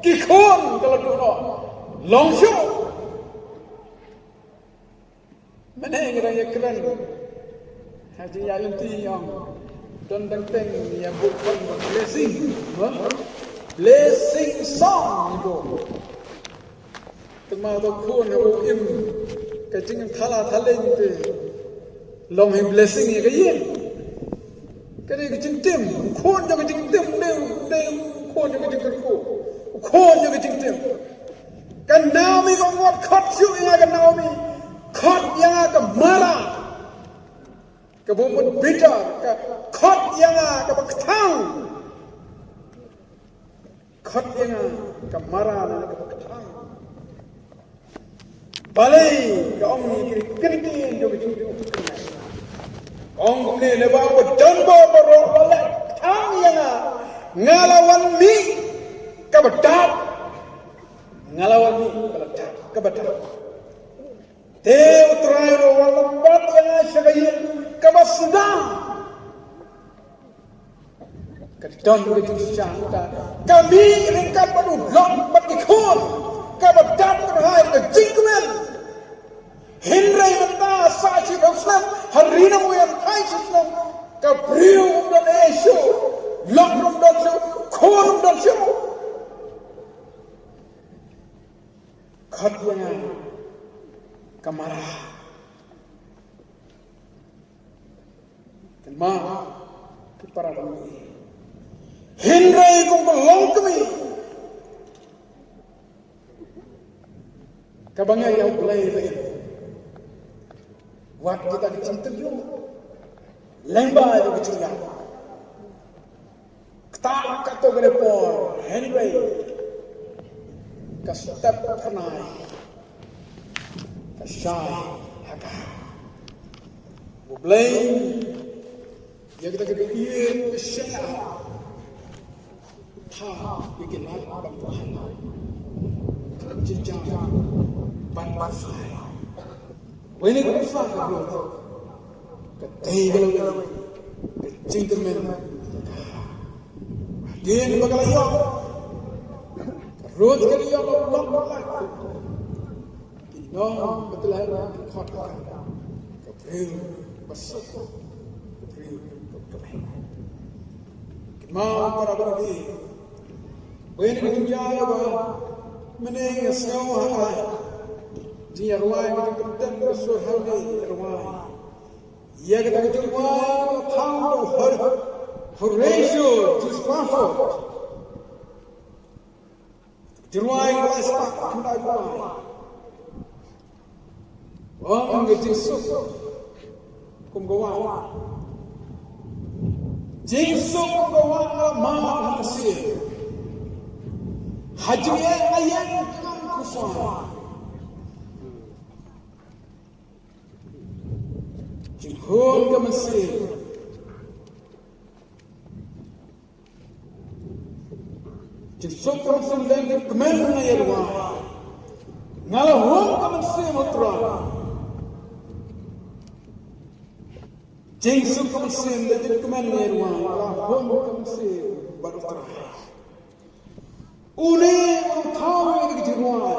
ki khun ka la duh noh. Long shuh. Mynne ngi dang ïakren ha jingïaid lynti, ong, don dang teng ïa buh ban blessing, mo? Blessing song ngi buh. Te ma to khun haba u im ka jingim thala thaleng te long hi blessing ïa ka ïing. Ka dei ka jingtim, u khun jong ka jingtim, dei, dei u khun jong ka jingkyrkhu, u khun jong ka jingtim. Ka Naomi ka ong, wat khot shuh ïa nga ka Naomi, khot ïa nga ka Mara. Kaba mut bitter, ka khot ïa nga kaba kthang. Khot ïa nga ka Mara lane kaba kthang. Balei ka ong ïa kine ki kyntien jong ka jingduh? Ka ong kumne, naba uba don bor baroh la leh kthang ïa nga, nga la wan mih kaba dap. Nga la wan mih kaba dap, kaba dap. Te U Trai u la wan lympat ïa nga sha ka ïing kaba sdang. Ka don ka jingshisha, ka mih ryngkat bad u lok bad ki khun kaba dap kyrhai ka jingkmen. Hynrei mynta sa shiphew snem ha Ri Nongwei, phai shisnem, ka briew um don ei shuh, lok um don shuh, khun um don shuh. Khot ïa nga ka Mara. Kynmaw ki para bangeit. Hynrei kum ka longkmie kaba ngi ïa U Blei ba im, wat kita ki jingtynjuh lyngba ïa ka jingïap. Kata katto katne por, hynrei ka step phyrnai ka shai ha ka. U Blei ïa kita kiba ïeit, ba shaniah, u thah ïa ki lad ban pynhap ka jingjia ban pynshai. Wei ne ka pynshai ka Ruth, ka dei ka lawei ka jingkyrmen. Hadien ba ka la ïoh, ka Ruth ka la ïoh ka lok ba la ki nong Bethlehem ki khot ïa ka, ka Briew ba suk, briew ba kmen. Kynmaw para bangeit, ba ïa kane ka jingjia ba mynne nga sngew ha ka jingïarwai, ka jingkyntang ka sur ha ka jingïarwai. Ïa kata ka jingrwai ba thaw da u Hor-, Horatio G. Spafford. Jingrwai ba lai spah khyndai phew lai. Ong ka jingsuk kum ka wah. Jingsuk kum ka wah nga la mad ha ka mynsiem. Ha jingeh nga ïeng kum u soh. Jingkhun ka mynsiem. Jingsuk ka mynsiem leh jingkmen nga ïa U Trai. Nga la hun ka mynsiem ha U Trai. Jingsuk ka mynsiem leh jingkmen nga ïa U Trai. Nga la hun ka mynsiem bad U Trai. Une u thaw ïa ka jingrwai.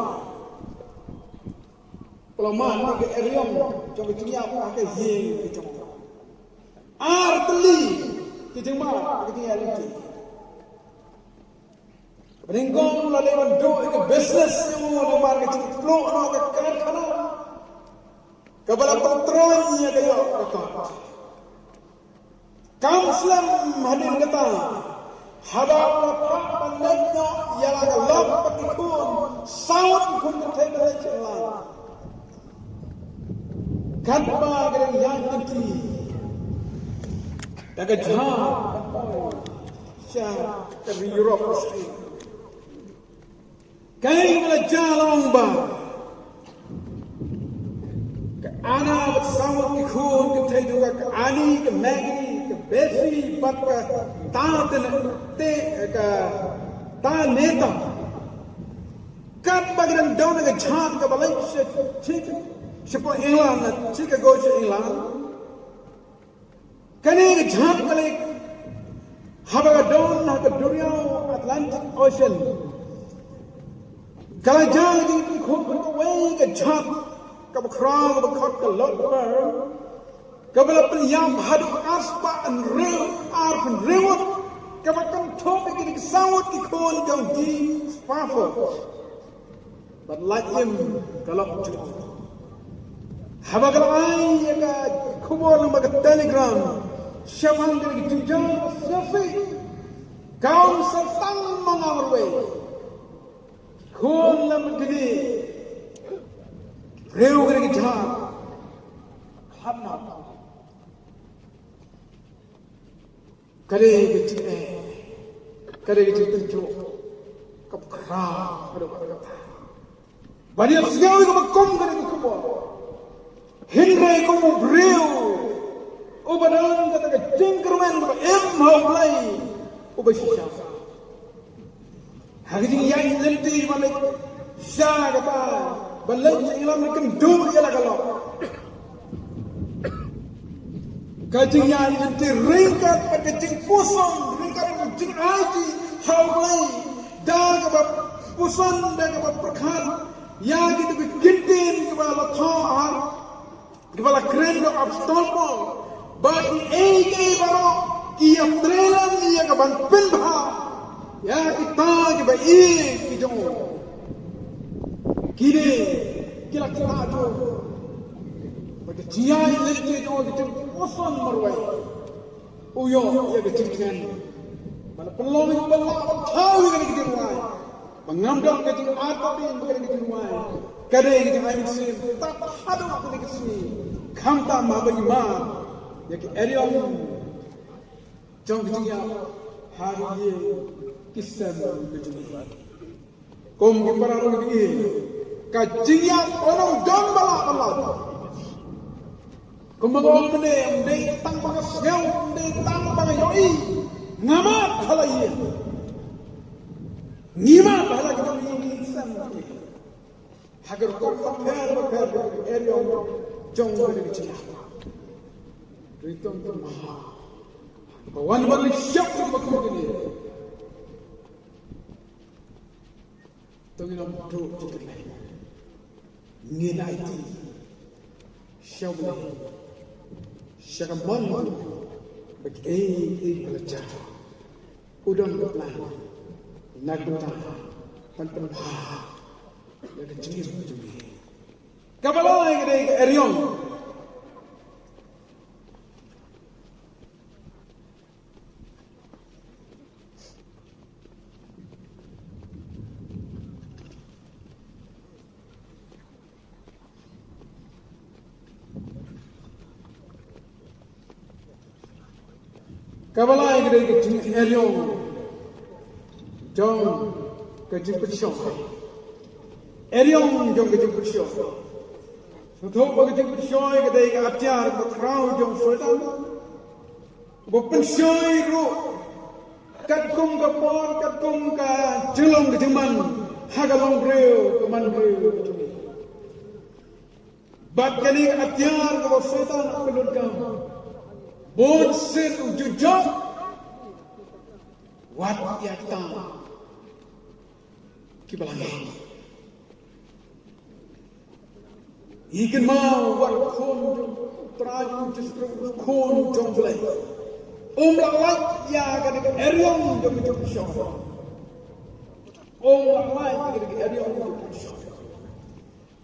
Pynlong mad ïa ka eriong jong ka jingïap ha ka ïing ka jong u. Ar tylli ki jingmad ha ka jingïaid lynti. Kaba nyngkong la dei ban duh ïa ka business jong u namar ka jingpluh noh ka karkhana kaba la pyntroiñ ïa ka ïoh ka kot. Kam slem hadien kata, haba u la phah ban leit noh ïa la ka lok bad ki khun saw ngut ki khun kynthei ban leit sha England. Katba ka dang ïaid lynti da ka jhad sha ka ri Europe. Kaei kaba la jia long ba ka Anna bad saw ngut ki khun kynthei jong ka, ka Annie, ka Maggie, ka Bessie bad ka Taneta, ka Taneta. Katba ki dang don ha ka jhad kaba leit sha, sha, sha England, na Chicago sha England. Kane ka jhad ka leit haba ka don ha ka duriaw Atlantic Ocean. Ka la jia ka jingkynkhun kawei ka jhad kaba khraw kaba khot ka Lord Pearl, kaba la pynïap haduh arspah hynriew, arphew hynriew ngut, kaba kynthup ïa ki dei saw ngut ki khun jong G. Spafford. Bad lait im ka lok jong u. Haba ka la ai ïa ka khubor lyngba ka telegram shaphang ka jingjia ka syrfih, ka ong sa tang ma nga marwei. Khun lem kine, briew kine ki jhad khlad noh. Ka dei ka jingeh, ka dei ka jingtynjuh kaba khraw haduh katta katta. Ban ïa sngew ïa kaba kum kane ka khubor. Hynrei kum u briew uba don kata ka jingkyrmen kaba im ha U Blei uba shisha. Ha ka jingïaid lynti ba leit sha kata, ba leit sha England, kynduh ïa la ka lok. Ka jingïaid lynti ryngkat bad ka jingpuson, ryngkat bad ka jingaiti ha U Blei, da kaba puson, da kaba pyrkhat ïa kito ki kyntien kiba la thoh ha Kiba la kren da u Apostol Paul ba kiei kiei baroh ki ïatrei lem ïa ka ban pynbha ïa kita kiba ïeit ki jong u. Kine ki la ktah jur ba ka jingïaid lynti jong u, ka jingpuson marwei. U ïoh ïa ka jingkmen ba la pynlong ïa u ba lah ban thaw ïa kane ka jingrwai. Ba ngam don ka jingartatien ba kane ka jingrwai ka dei ka jingai mynsiem tat haduh kane ka sngi. Khamtam haba ngi mad ïa ki eriong jong ka jingïap ha ki ïing ki sem ka jong ngi. Kum ki para bangeit, ka jingïap u ong don ba lah ban lait. Kumba nga ong mynne, ym dei tang ba nga sngew, ym dei tang ba nga ïohi. Nga mad ha la ïing. Ngi mad ha la ki jong ngi, ngi sem. Ha ki rukom bapher bapher, eriong jong ka jingïap. Ri tong tong ma. Ba wan ban leit shop ba kum kine. To ngin ym duh jingkyrmen. Ngin aiti sha U Blei Sha ka mon ba kiei kiei ba la jia u don ka plan na ka bynta ban pynbha ïa ka jingim ka jong ngi. Kaba lai ka dei ka eriong. Kaba lai ka dei ka jingeriong jong ka jingpynshoi. Eriong jong ka jingpynshoi. Sngewthuh ba ka jingpynshoi ka dei ka atiar kaba khraw jong Soitan. Ba pynshoi ruh katkum ka por, katkum ka jinglong ka jingman ha ka longbriew ka manbriew. Bad kane ka atiar kaba Soitan u pyndonkam, bun sien u ju jop wat ïa kita kiba la ngeit. Ngi kynmaw wat u Khun jong U Trai Jisu Khrist, u Khun jong U Blei, um lah lait ïa kane ka eriong jong ka jingpynshoi. Um lah lait ïa kane ka eriong jong ka jingpynshoi.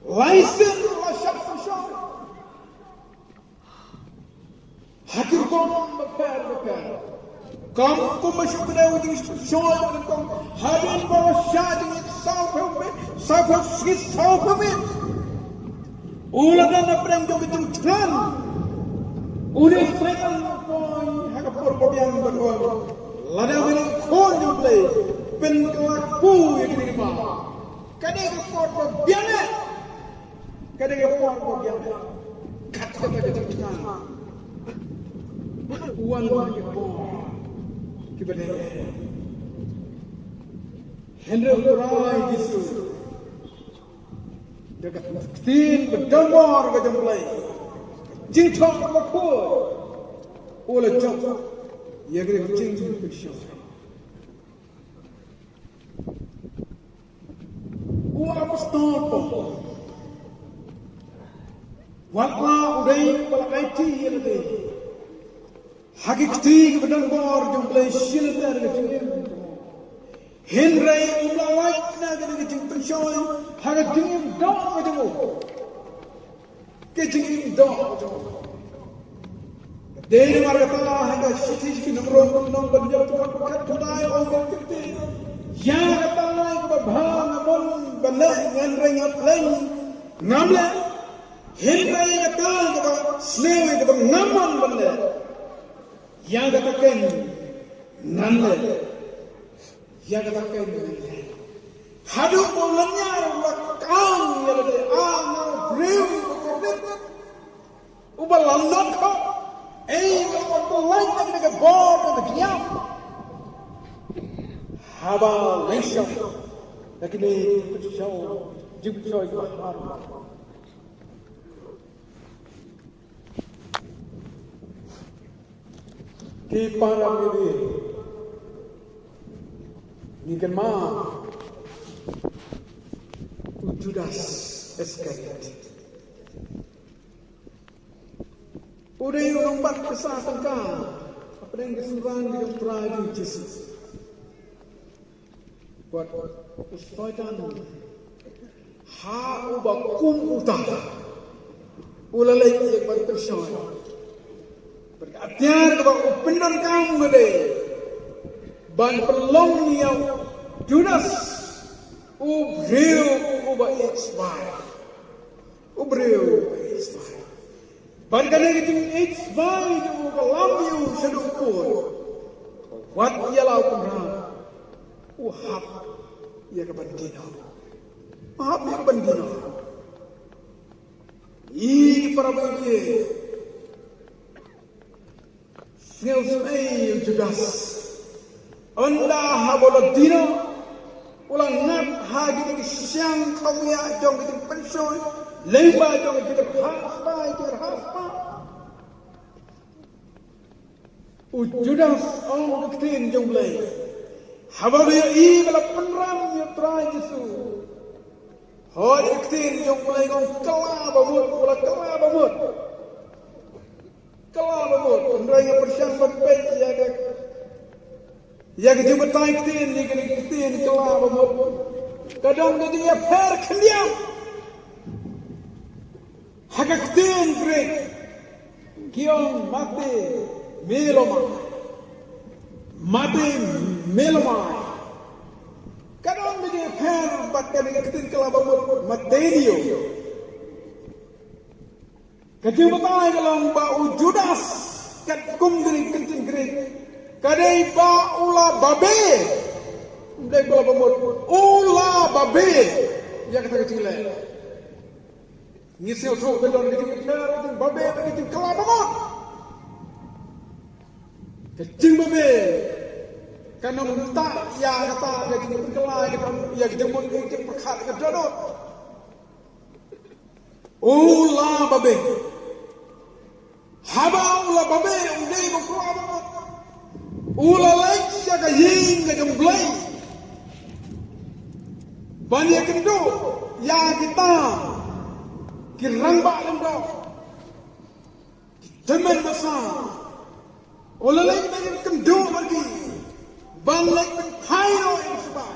Lai sien la shah pynshoi ha ki rukom bapher bapher. Kum kumba shu kdew jingpynshoi, kum hadien ba la shah jingit sawphew, sawphew, sawphew miet. U la don hapdeng jong ka jingthrang. U dei Soitan u poi ha ka por ba biang ban ong, lada me long Khun jong U Blei, pynkylla kpu ïa kine ki maw. Ka dei ka por ba biang eh. Ka dei ka por ba biang eh. Kat kata ka jingthrang. Wan wan ki por kiba dei. Hynrei U Trai Jisu, da ka ktien ba don bor ka jong U Blei, jingthoh bakhuid, u la jop ïa ka jingpynshoi. U apostol Paul, wat la u dei ba la aiti ïa lade ha ki kti kiba don bor jong U Blei shi lynter ka jingim, hynrei um lah lait na ka jingpynshoi ha ka jingim doh ka jong u. Ka jingim doh ka jong u. Dei namar kata ha ka shithi Ki Nongrim, lynnong ba hynñiew, dkhot khatkhyndai, ong kumne: Ïa kata kaba bha nga mon ban leh, ngan ring, nga pleng, ngam leh. Hynrei ïa kata kaba sniew, kaba ngam mon ban leh, ïa kata keiñ ngan leh. Ïa kata keiñ ngan leh. Haduh ba u lynñiar u la kang ïa lade, a nga u briew uba kordit, uba la lut khop, ei, uba la pyllait na ka bor ka jingïap. Haba la shah da kine ki pynshoi, jingpynshoi kiba harum. Ki para bangeit, ngi kynmaw u Judas Iskariot. U dei u nongbat pisa tyngka hapdeng ki synran ki jong U Trai Jisu. Bad u Soitan ha uba kum uta u la leit ïa ka ban pynshoi. Bad ka atiar kaba u pyndonkam ka dei ban pynlong ïa u Judas u briew uba ïeit swai. U briew uba ïeit swai. Bad kane ka jingïeit swai jong u ka lam ïa u shaduh kur. Wat ïa la u kynrad, u hap ïa ka ban dino. U hap ïa ka ban dino. Ï para bangeit, sngewsih ïa u Judas. Ynda haba u la dino, u la ngat ha kine ki syiang khawïa jong ka jingpynshoi lyngba jong ka jingkyrhai spah, jingkyrhai spah. U Judas ong ka ktien jong U Blei. Haba u ïohi ba la pynram ïa U Trai Jisu, hooid, ka ktien jong U Blei ka ong kylla ba mut, u la kylla ba mut. Kylla ba mut, hynrei nga pyrshang ban peit ïa ka, ïa ka jingbatai ktien, ïa ka ktien kylla ba mut. Ka don ka jingïapher khyndiat ha ka ktien Grik, ki ong mate melomai. Mate melomai. Ka don ka jingïapher bad ka ktien kylla ba mut, mate nio. Ka jingbatai ka long ba u Judas, katkum kane ka ktien Grik, ka dei ba u la babe. Ym dei ba la bamut, u la babe ïa kata ka jingleh. Ngi sngewthuh ka don ka jingbabe bad ka jingkylla bamut. Ka jingbabe kan ym tah ïa kata ka jingpynkylla, ïa ka jingmut, ïa ka jingpyrkhat ka dohnud. U la babe. Haba u la babe, um dei ba u la babe. U la leit sha ka ïing ka jong U Blei ban ïakynduh ïa kita ki rangbah lyngdoh, ki tymmen basan. U la leit ban ïakynduh bad ki, ban leit ban phai noh ïa ki sipai.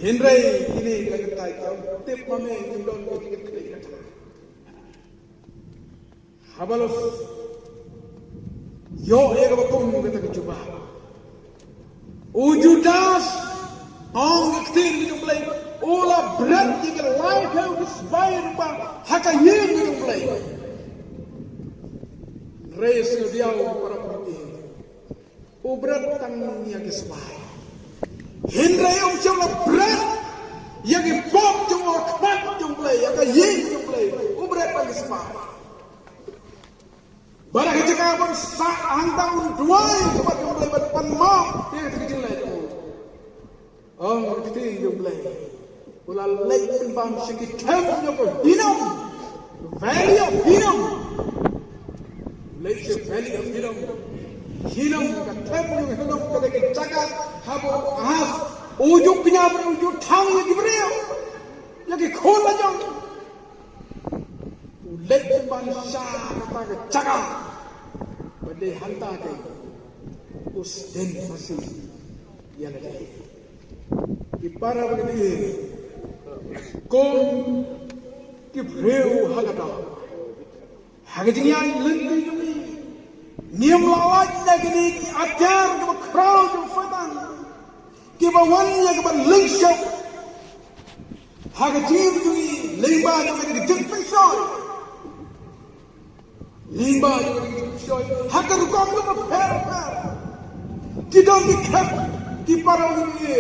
Hynrei kine ki la kyntait, ym tip ma me kim don ka jingkyntait kata. Haba la ïoh ïa kaba kum kata ka jubab, u Judas, ong ka ktien ka jong U Blei, u la bret ïa ki laiphew ki sipai rangbah ha ka ïing ka jong U Blei. Hynrei sngewdiaw para bangeit, u bret tang ïa ki sipai. Hynrei um shym la bret ïa ki pop jong ka khmat jong U Blei, ïa ka ïing jong U Blei. U bret tang ki sipai. Bad ha ka jaka ban sah hangta un duwai ka khmat jong U Blei ban pan map ïa ka jingleh jong u. Ong ka ktien jong U Blei, u la leit pynban sha ki them jong ka Hinnom, Valley of Hinnom. Leit sha Valley of Hinnom. Hinnom, ka them jong Hinnom ka dei ka jaka haba u Ahas u ju kñia, u ju thang ïa ki briew, ïa ki khun la jong. U leit pynban sha kata ka jaka ba dei hangta ka u sdien masi ïa lade. Ki para bangeit, kum ki briew ha kata, ha ka jingïaid lynti jong ngi, ngim lah lait na kine ki atiar kiba khraw jong Soitan, kiba wan ïa kiba lyngshop ha ka jingim jong ngi lyngba jong ka jingpynshoi, lyngba jong ka jingpynshoi ha ka rukom kaba pher pher. Ki don ki khep, ki para, ngi,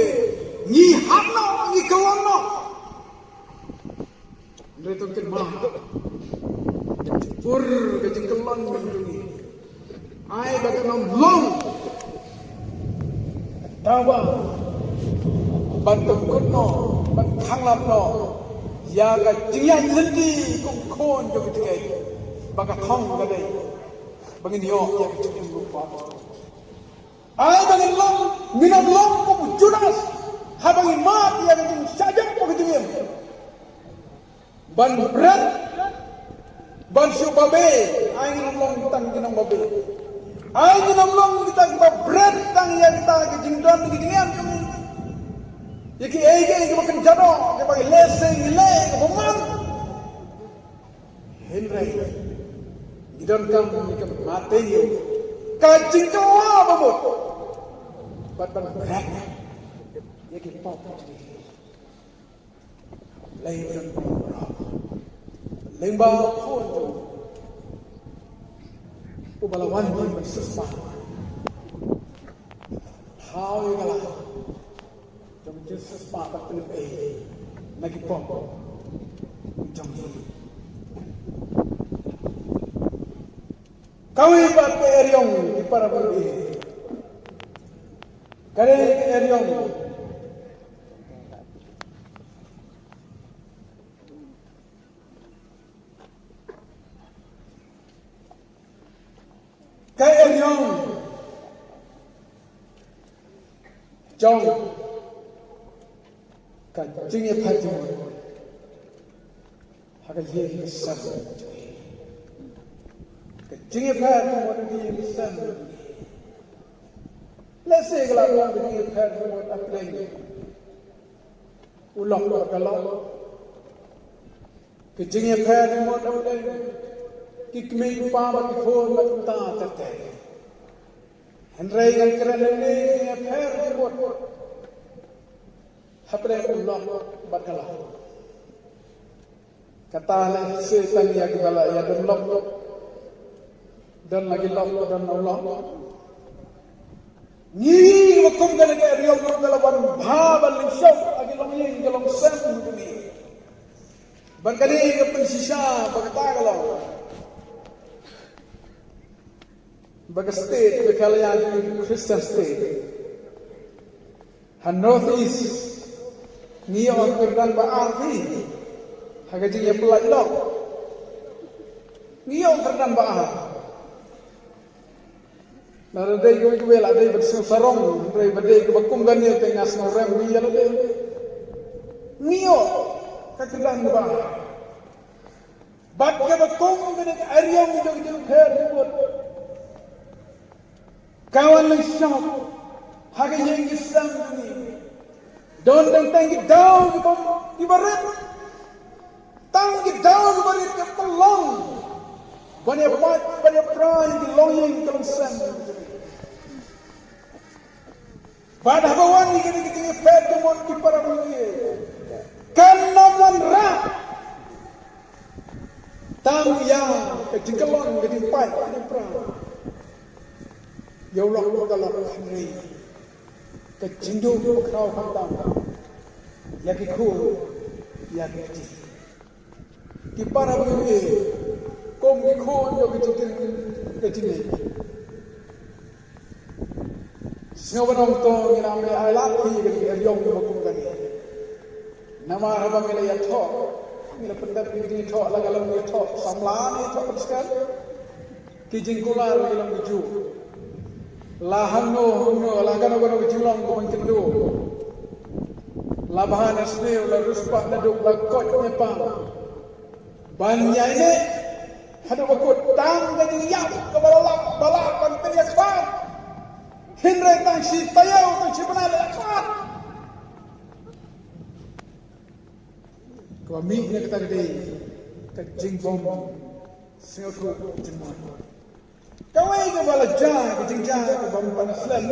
ngi hap noh, ngi kyllon noh. Hynrei to kynmaw, pur ka jingkyllon jong ngi, ai ba kan ym long dawa ban pynkut noh, ban khanglad noh ïa ka jingïaid lynti kum khun jong ka jingngeit, ba ka thong ka dei ba ngin ïoh ïa ka jingim ruh ba. Ai ba ngin long, ngin ym long kum u Judas, haba ngin mad ïa ka jingshah jop bad ka jingim. Ban bret, ban shu babe, ai ngin ym long tang ki nongbabe. Ai ngin ym long kita kiba bret tang ïa kita ki jingdon ki jingem jong ngi, ïa kiei kiei kiba kynja doh, kiba ngi leh seh ngi leh kaba man. Hynrei ngi donkam ïa ka Matthew, ka jingkylla ba mut bad ban bret ïa ki pop jong ngi. Lei don baroh. Lyngba u Khun jong u, uba la wan ban siewspah. Thaw ïa ka lad jong ka jingsiewspah bad pynlong ei na ki pop jong ngi. Kawei pat ka eriong, ki para bangeit. Ka dei ka eriong Ka eriong jong ka jingïapher jingmut ha ka ïing ka sem, ka Jingïapher jingmut ha ka ïing ka sem. Lehse ka la long ka jingïapher jingmut ha ka ïing. U lok bad ka lok. Ka jingïapher jingmut ha ka ïing. Ki kmie ki kpa bad ki khun bad kumta ter ter. Hynrei ngan kren ïa kane ka jingïapher jingmut hapdeng u lok bad ka lok. Kata lehse tang ïa kiba la ïa don lok. Don la ki lok, don la u lok. Ngi ba kum kane ka eriong ruh ka la wan bha ban lynshop ha ki longïing ki longsem jong ngi. Bad kane ka pynshisha ba kata ka long ba ka state Meghalaya ka Christian state. Ha North East ngi ïoh kyrdan ba ar hi. Ha ka jingïapyllait lok ngi ïoh kyrdan ba ar. Lada dei kiwei kiwei la dei ba sngewsarong, dei ba dei kiba kum kane te nga sngewrem ïa lade. Ngi ïoh ka kyrdan ba ar. Bad kaba kum kane ka eriong jong ka jingpher jingmut ka wan lynshop ha ka ïing ka sem jong ngi. Don tang tang ki daw kiba, kiba rit. Tang ki daw kiba rit ki pynlong ban ïa pait ban ïa pra ïa ki longïing ki longsem. Bad haba wan ïa kane ka jingïapher jingmut ki para bangeit, kan ym wanrah tang ïa ka jingkyllon, ka jingpait, ka jingpra ïa u lok bad ka lok, hynrei ka jingduh ka khraw khamtam ïa ki khun, ïa ki kti. Ki para bangeit, kum ki khun jong ka jingkit, ka jingkit. Sngewbha ban ong to, ngi nang ai lad hi ïa ka eriong ba kum kane. Namar haba ngi la ïathoh, ngi la pyndep ïa ka jingïathoh, la ka long ïathoh samla ne ïathoh pynskhem. Ki jingkular ki long ki ju. La hangno hangno, la kano kano ki jinglong ka ban kynduh. La bha ne sniew, la riewspah ne duk, la koit ne pang. Ban ïaineh haduh ba kut, tang ka jingïap kaba la lah, ba lah ban pynïakhlad. Hynrei tang shi taïew, tang shi bnai la ïakhlad. Kaba mih na kata ka dei ka jingbym sngewthuh jingmut. Kawei kaba la jia, ka jingjia kaba ym pan slem.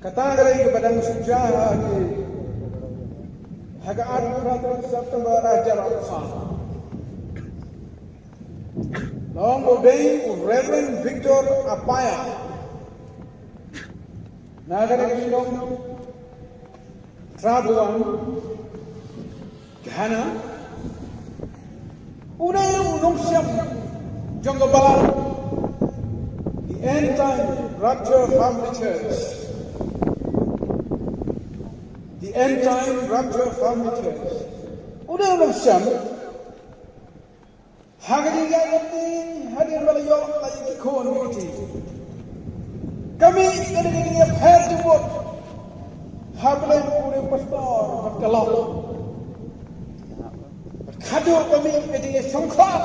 Kata ka dei kaba dang shu jia ha ki, ha ka arphew phra tarik September arhajar arphew saw. Long u dei u Reverend Victor Apaya. Na kane ka shnong Trabhuwan, Ghana. U dei u nongsiam jong ka balang, the End Time Rapture Family Church. The End Time Rapture Family Church. U dei u nongsiam. Ha ka jingïaid lynti, hadien ba la ïoh la ïa ki khun ki kti, ka mih ka dei ka jingïapher jingmut ha pdeng u riewpastor bad ka lok. Bad khatduh ka mih ka jingïashongkhlad.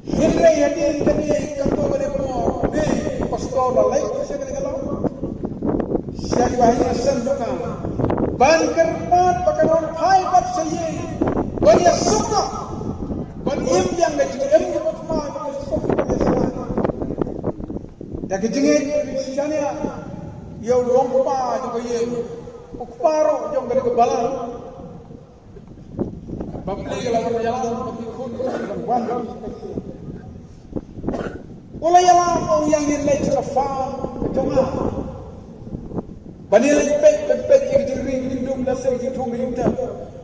Hynrei hadien kane, katto katne por, une u pastor la leit sha kane ka lok, sha kiba ha ïing ha sem jong ka, ban kyrpad ba kan wan phai pat sha ïing ban ïasuk noh, ban im biang da ka jingim kaba thymmai, ban ïasuk, ban ïasuk da ka jingngeit, ban ïashaniah ïa u nongkpa jong ka ïing, u kpa ruh jong kane ka balang. Bapli ka la wan ïalam bad ki khun ki kti ban wan. U la ïalam, u ong ïa ngin leit sha ka farm jong nga ban ïaleit peit, peit, peit ïa ki jingri ki jingdum, lehse ki jingthung ki jingtep.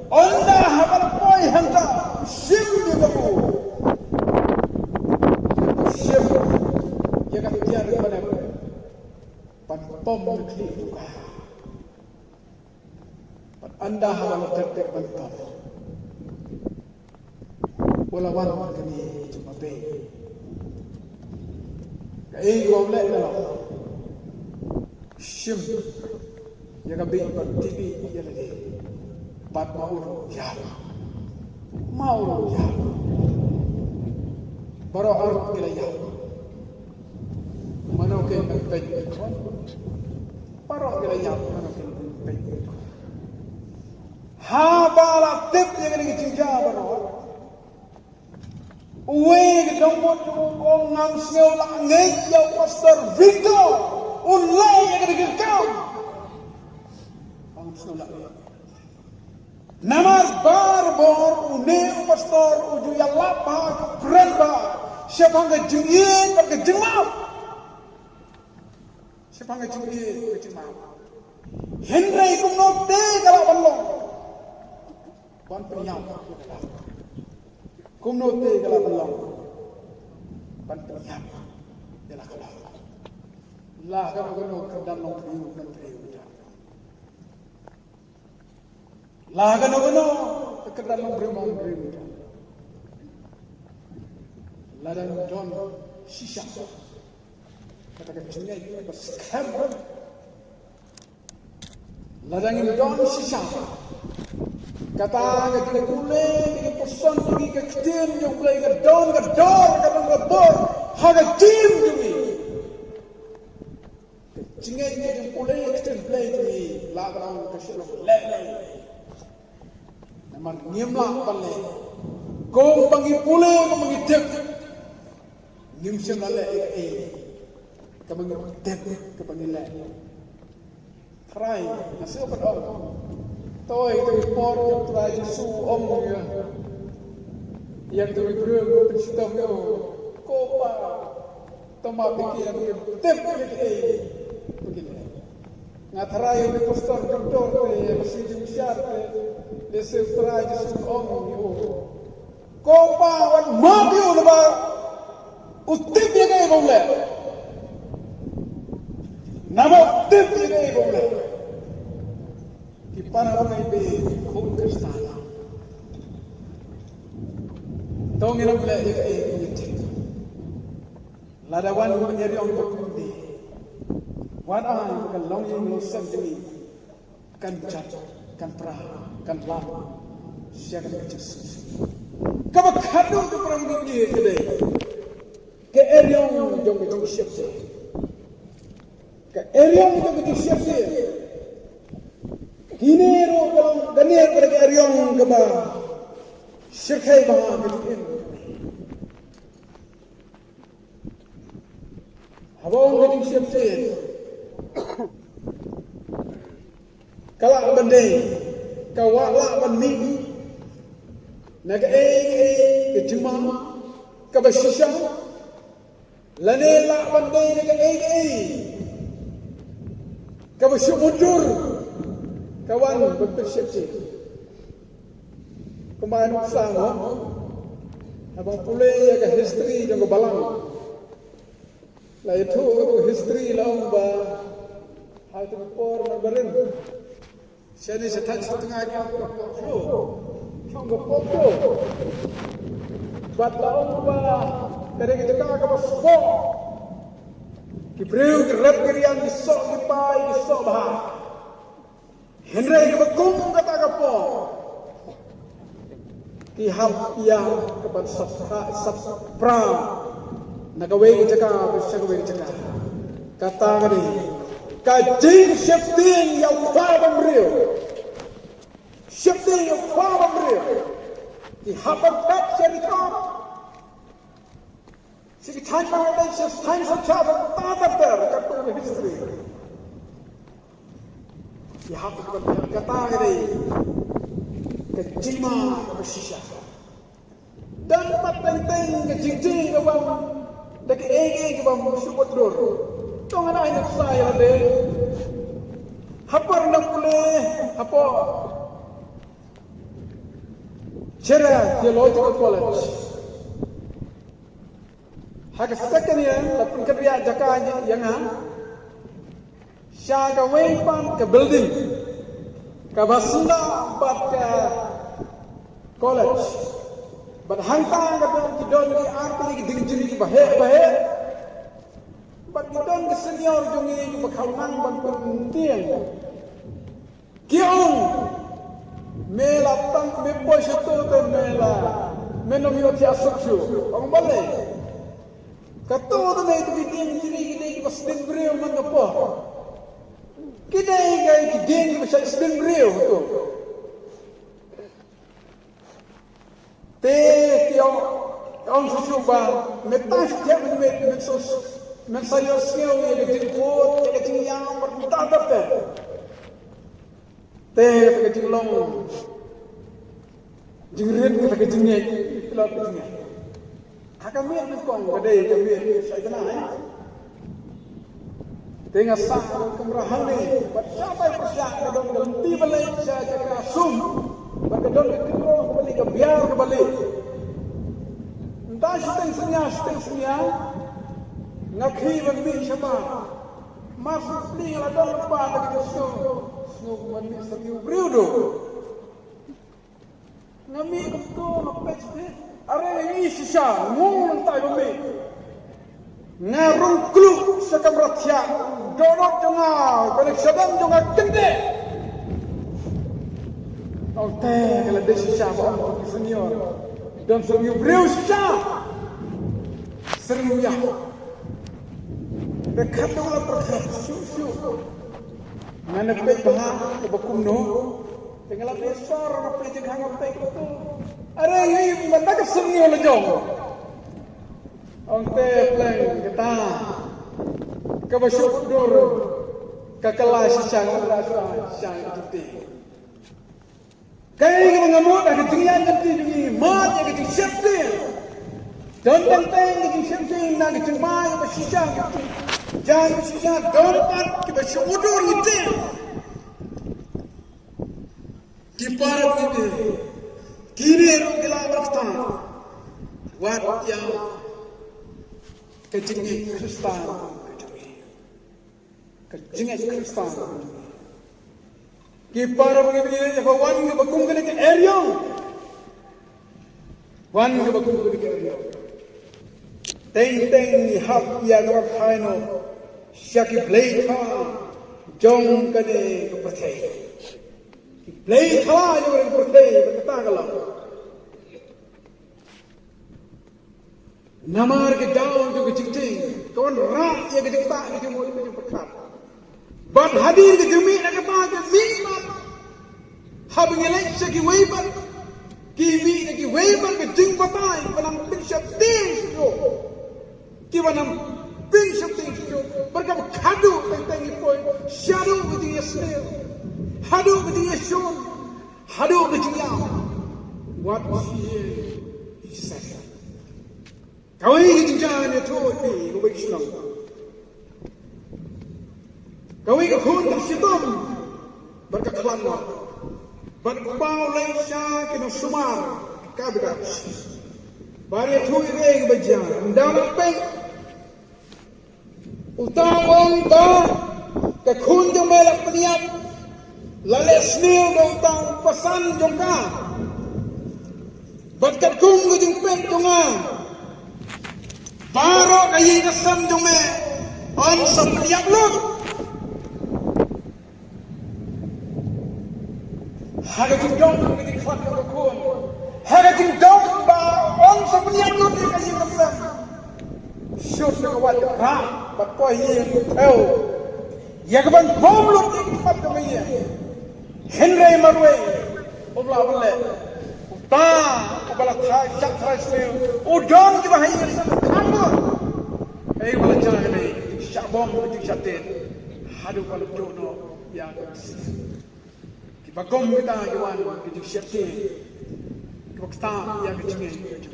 Ynda haba la poi hangta, u shim ïa ka bor, u shim ïa ka tiar ban ep, ban pom ka khlieh jong ka. Bad ynda haba la tep tep ban pom, u la wan kane jong ka bei. Kaei kaba u leh, u la shim ïa ka bei bad u tip ïa lade. Bad ma u ruh u ïap. Ma u ruh u ïap. Baroh arngut ki la ïap. Mano kin peit? Baroh ki la ïap, mano kin peit? Haba la tip ïa kine ki jingjia baroh, uwei ka dongbud u ong, ngam sngew lah ngeit ïa u Pastor Victor, un leh ïa kane ka kam. Ngam sngew lah ngeit. Namar barabor une u pastor u ju ïalap bha, u kren bha shaphang ka jingïeit bad ka jingmap. Shaphang ka jingïeit bad ka jingmap. Hynrei kumno te ka lah ban long? Ban pynïap. Kumno te ka lah ban long? Ban pynïap ïa la ka long. La kano kano ka kyrdan longbriew, longbriew. La kano kano ka kyrdan longbriew, longbriew. Lada ngim don shisha, kata ka jingngeit kaba skhem. Lada ngim don shisha kata ka jingpule, ka jingpuson jong ngi, ka ktien jong U Blei ka don ka dor, ka don ka bor ha ka jingim jong ngi. Ka jingngeit, ka jingpule ïa ka ktien Blei jong ngi la ka long ka shu long leh leh. Namar ngim lah ban leh. Kumba ngi pule, kumba ngi tip, ngim shym la leh ïa kaei kaba ngi tip, kaba ngi leh. Trai, nga shu pat ong, to ïa kata ka por jong U Trai Jisu u ong ïa, ïa kata ka briew ba pynshitom ïa u, ko Pa, to map ïa ki, ba kin tip ïa kaei ba kin leh. Nga trai ïa u pastor Victor te, ïa ka shisha te, lehse U Trai Jisu u ong ïa u, ko Pa, wat map ïa u naba u tip ïa kaei ba u leh. Naba u tip ïa kaei ba u leh. Ki para bangeit, khun Khristan, to ngin ym leh ïa kaei ba ngim tip. Lada wan u eriong ba kumne, wat ai ba ka longïing longsem jong ngi kan jan, kan pra, kan lam sha ka jingsngewsih. Kaba khadduh, ko para bangeit, ka dei ka eriong jong ka jingsheptieng. Ka eriong jong ka jingsheptieng. Kine ruh ka long, kane ruh ka dei ka eriong kaba shyrkhei bha ha ka jingim. Haba ong ka jingsheptieng, ka lah ban dei, ka lah ban mih na kaei kaei ka jingmap kaba shisha, lane lah ban dei na kaei kaei kaba shu mutdur, ka wan ban pynsheptieng. Kumba ngi ong, haba ngi pule ïa ka history jong ka balang, la ïathuh ka history, la ong ba ha kata ka por na barim, shane sha thaiñ sha tnga ki ong ka pop show, ki ong ka pop show. Bad la ong ba ka dei ka jaka kaba spah, ki briew ki rep ki riang, ki soh ki pai, ki soh bha. Hynrei kaba kum kata ka por, ki hap ïa ka ban sap, sap pra na kawei ka jaka sha kawei ka jaka. Kata ka dei ka jingsheptieng ïa u kpa bymriew. Sheptieng ïa u kpa bymriew. Ki hap ban pep sha ri kam. Sha ki thaiñ Bangladesh, sha thaiñ Sumatra, ter ter, katto ka history. Ki hap ban pep, kata ka dei ka jingma kaba shisha. Don pat teng teng ka jingjia kaba, da kaei kaei kaba shu mutdur. To ngan ai nuksa ïa lade. Ha por nang pule hapoh Chera Theological College, ha ka second year la pynkynriah jaka ïa nga sha kawei pat ka building kaba syndah bad ka college. Bad hangta ka don, ki don ki artylli ki dieng jri kiba heh ba heh. Bad ki don ki senior jong ngi kiba kham nang ban pyntieng. Ki ong, me la tang, me poi shato te me la, me nym ïohthiah suk shuh. Ong balei? Kato te ne tu ki dieng jri ki dei kiba sdien briew man ka por. Ki dei ka ki dieng kiba shait sdien briew tu. Te ki ong, ki ong shuh shuh ba mynta shu thiah mynmiet, men sa, men sa ïohsngew ïa ka jingkut, ïa ka jingïap bad mynta ter ter. Te kata ka jinglong jingrit, kata ka jingngeit, kata ka jingngeit. Ha ka miet nyngkong ka dei ka miet Saitana, eh. Te nga sah ka kamra hangne bad shatai pyrshah ka don ka lynti ba leit sha jaka sum bad ka don ka kynroh kaba lieh, ka biar kaba lieh. Mynta shiteng synñia, shiteng synñia nga khie ban mih shatai. Mar shu plie nga la don lypa na ka jingsngew, sngew ban mih sa ki u briew duh. Nga mih kumto, nga peit shisha. Are ngi shisha, ngi nangtai ba mih. Nga rung kluk sha kamra thiah. Dohnud jong nga, kane ka shadem jong nga kyndit. Ong te ka la dei shisha ba ong ki senior. Don senior briew shisha. Senior ïa. Te khat dang la pyrkhat shuh shuh. Nga na peit bha kaba kumno. Te nga la peit sor, nga peit jingkhang, nga peit kumto. Are ngi mynta ka senior la jong. Ong te pleng kata kaba shu dur ka kylla shisha, nga la shisha ka jingtieng. Kaei kaba nga mut ha ka jingïaid lynti jong ngi, mad ïa ka jingsheptieng. Don teng teng ka jingsheptieng na ka jingmai kaba shisha, ka jingïaid kaba shisha, don pat kiba shu dur ngi tieng. Ki para bangeit, kine ruh ki la markata wat ïa ka jingngeit Khristan. Ka jingngeit Khristan. Ki para bangeit, ïa ka wan kaba kum kane ka eriong. Wan kaba kum kane ka eriong. Teng teng ngi hap ïa ka ban phai noh sha ki blei khala jong kane ka pyrthei. Ki blei khala jong kane ka pyrthei, ba kata ka long. Namar ka daw jong ka jingtieng ka wanrah ïa ka jingtah, ka jingmut, ka jingpyrkhat. Bad hadien ka jingmih na kata ka mih pat, haba ngi leit sha kiwei pat, ki mih na kiwei pat ka jingbatai, ba nang pynsheptieng shuh shuh. Kiba nang pynsheptieng shuh shuh. Bad kaba khadduh teng teng ngi poi shaduh ka jingïasniew, haduh ka jingïashun, haduh ka jingïap. Wat ïa i sat. Kawei ka jingjia ngan ïathuh ïa phi, kawei ka shnong. Kawei ka khun ka shitom bad ka khlad noh. Bad u kpa u leit sha ki nongsumar, ka bida. Bad ïathuh ïa kaba jia, ynda la peit. Uta u ong ba ka khun jong me la pynïap, la leh sniew da uta u pasan jong ka. Bad katkum ka jingpeit jong nga, baroh ka ïing ka sem jong me yn sa pynïap lut. Ha ka jingdon ka jingkhlad ka khun, ha ka jingdon ba yn sa pynïap lut ïa ka ïing ka sem. Shu da ka wad ka phra bad poi ïing u thew ïa ka ban bom lut ïa ka khmat jong ka ïing. Hynrei marwei u la ban leh, uta uba la tharai, shah tharai sniew, u don kiba ha ïing ka sem kham bun. Ei ba la jia kane, shah bom, shah tied, haduh ba la juh noh ïa ka sniew. Kiba kum kita ki wan ki jingsheptieng, kiba ktah ïa ka jingngeit.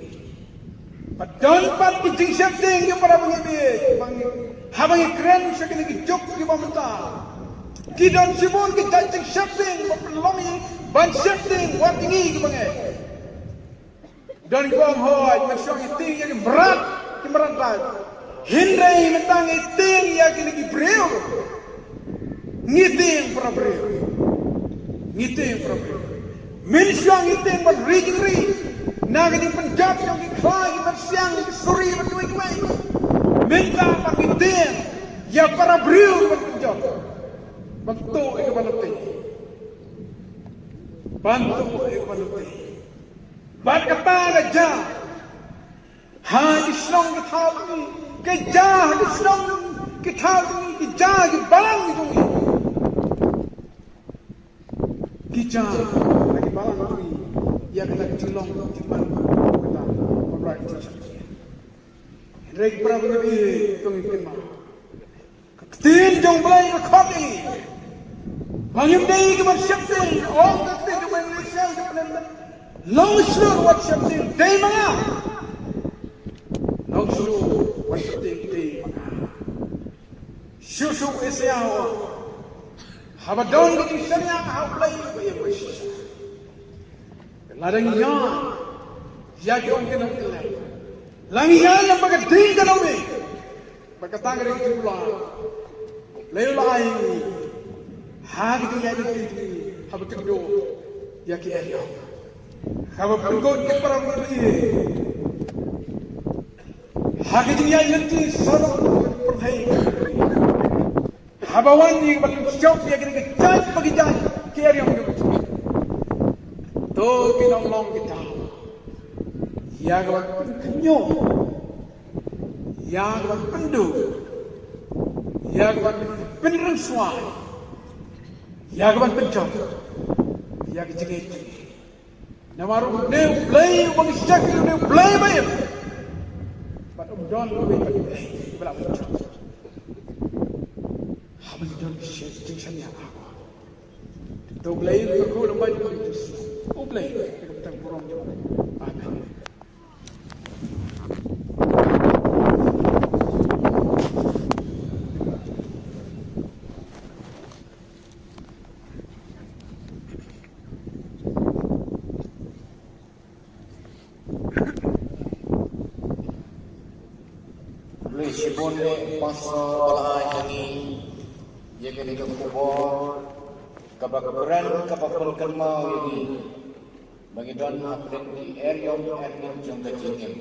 Bad don pat ki jingsheptieng ki para bangeit, bangeit, haba ngi kren sha kine ki juk kiba mynta. Ki don shibun ki jait jingsheptieng ba pynlong ïa ban sheptieng wat ngi kiba ngeit. Don kiba ong hooid, mynshuwa ngi tieng ïa ki mrad, ki mrad lait. Hynrei mynta ngi tieng ïa kine ki briew. Ngi tieng para briew. Ngi tieng para briew. Mynshuwa ngi tieng ban ri jingri na ka jingpynjot jong ki khlai, ki myrsiang, ki suri bad kiwei kiwei. Mynta pat ngi tieng ïa para briew ban pynjot. Ban tuh ïa ka ban lynti. Ban tuh ïa ka ban lynti. Bad kata ka jia. Ha ki shnong ki thaw jong ngi, ki ja ha ki shnong ki thaw jong ngi, ki ja ha ki balang jong ngi. Ki ja ha ki balang jong ngi ïa kata ka jinglong jingman kata ka Blei jong ngi. Hynrei ki para bangeit, to ngin kynmaw, ka ktien jong U Blei ka khot ïa ngi ba ngim dei kiba sheptieng. Ong ka ktien jong U Blei, long shlur wat sheptieng, dei ma nga. Long shlur wat sheptieng, dei ma nga. Shuh shuh Isaïah u ong, haba don ka jingshaniah ha U Blei ba ïeit ba shisha, lada ngi ïaid ïa ki ong ki nongkynrad, lada ngi ïaid lem bad ka ding ka nongmih, bad kata ka ri ka jingkular, U Blei u la ai ïa ngi ha ka jingïaid lynti jong ngi, haba kynduh ïa ki eriong, haba pynkut ki para bangeit ha ka jingïaid lynti sawdong pyrthei. Haba wan ïa ka ban shong ïa kine ki jait ba ki jait ki eriong jong ka. To ngin ym long kita ïa ka ban pynkhynñiuh, ïa ka ban pynduh, ïa ka ban pynrynsuai, ïa ka ban pynjot ïa ka jingngeit jong ngi. Namar une U Blei uba ngi shakri, une U Blei ba im, bad um don uwei pat U Blei uba lah ban jot haba ngi don ki jingshaniah ha U. To U Blei un kyrkhu lem bad ngi, to U Blei, da ka bynta ka burom jong U. Amen. Khublei shibun ïa u pastor ba la ai ïa ngi ïa kane ka khubor kaba kren, kaba pynkynmaw ïa ngi ba ngi don hapdeng ki eriong eriong jong ka jingim.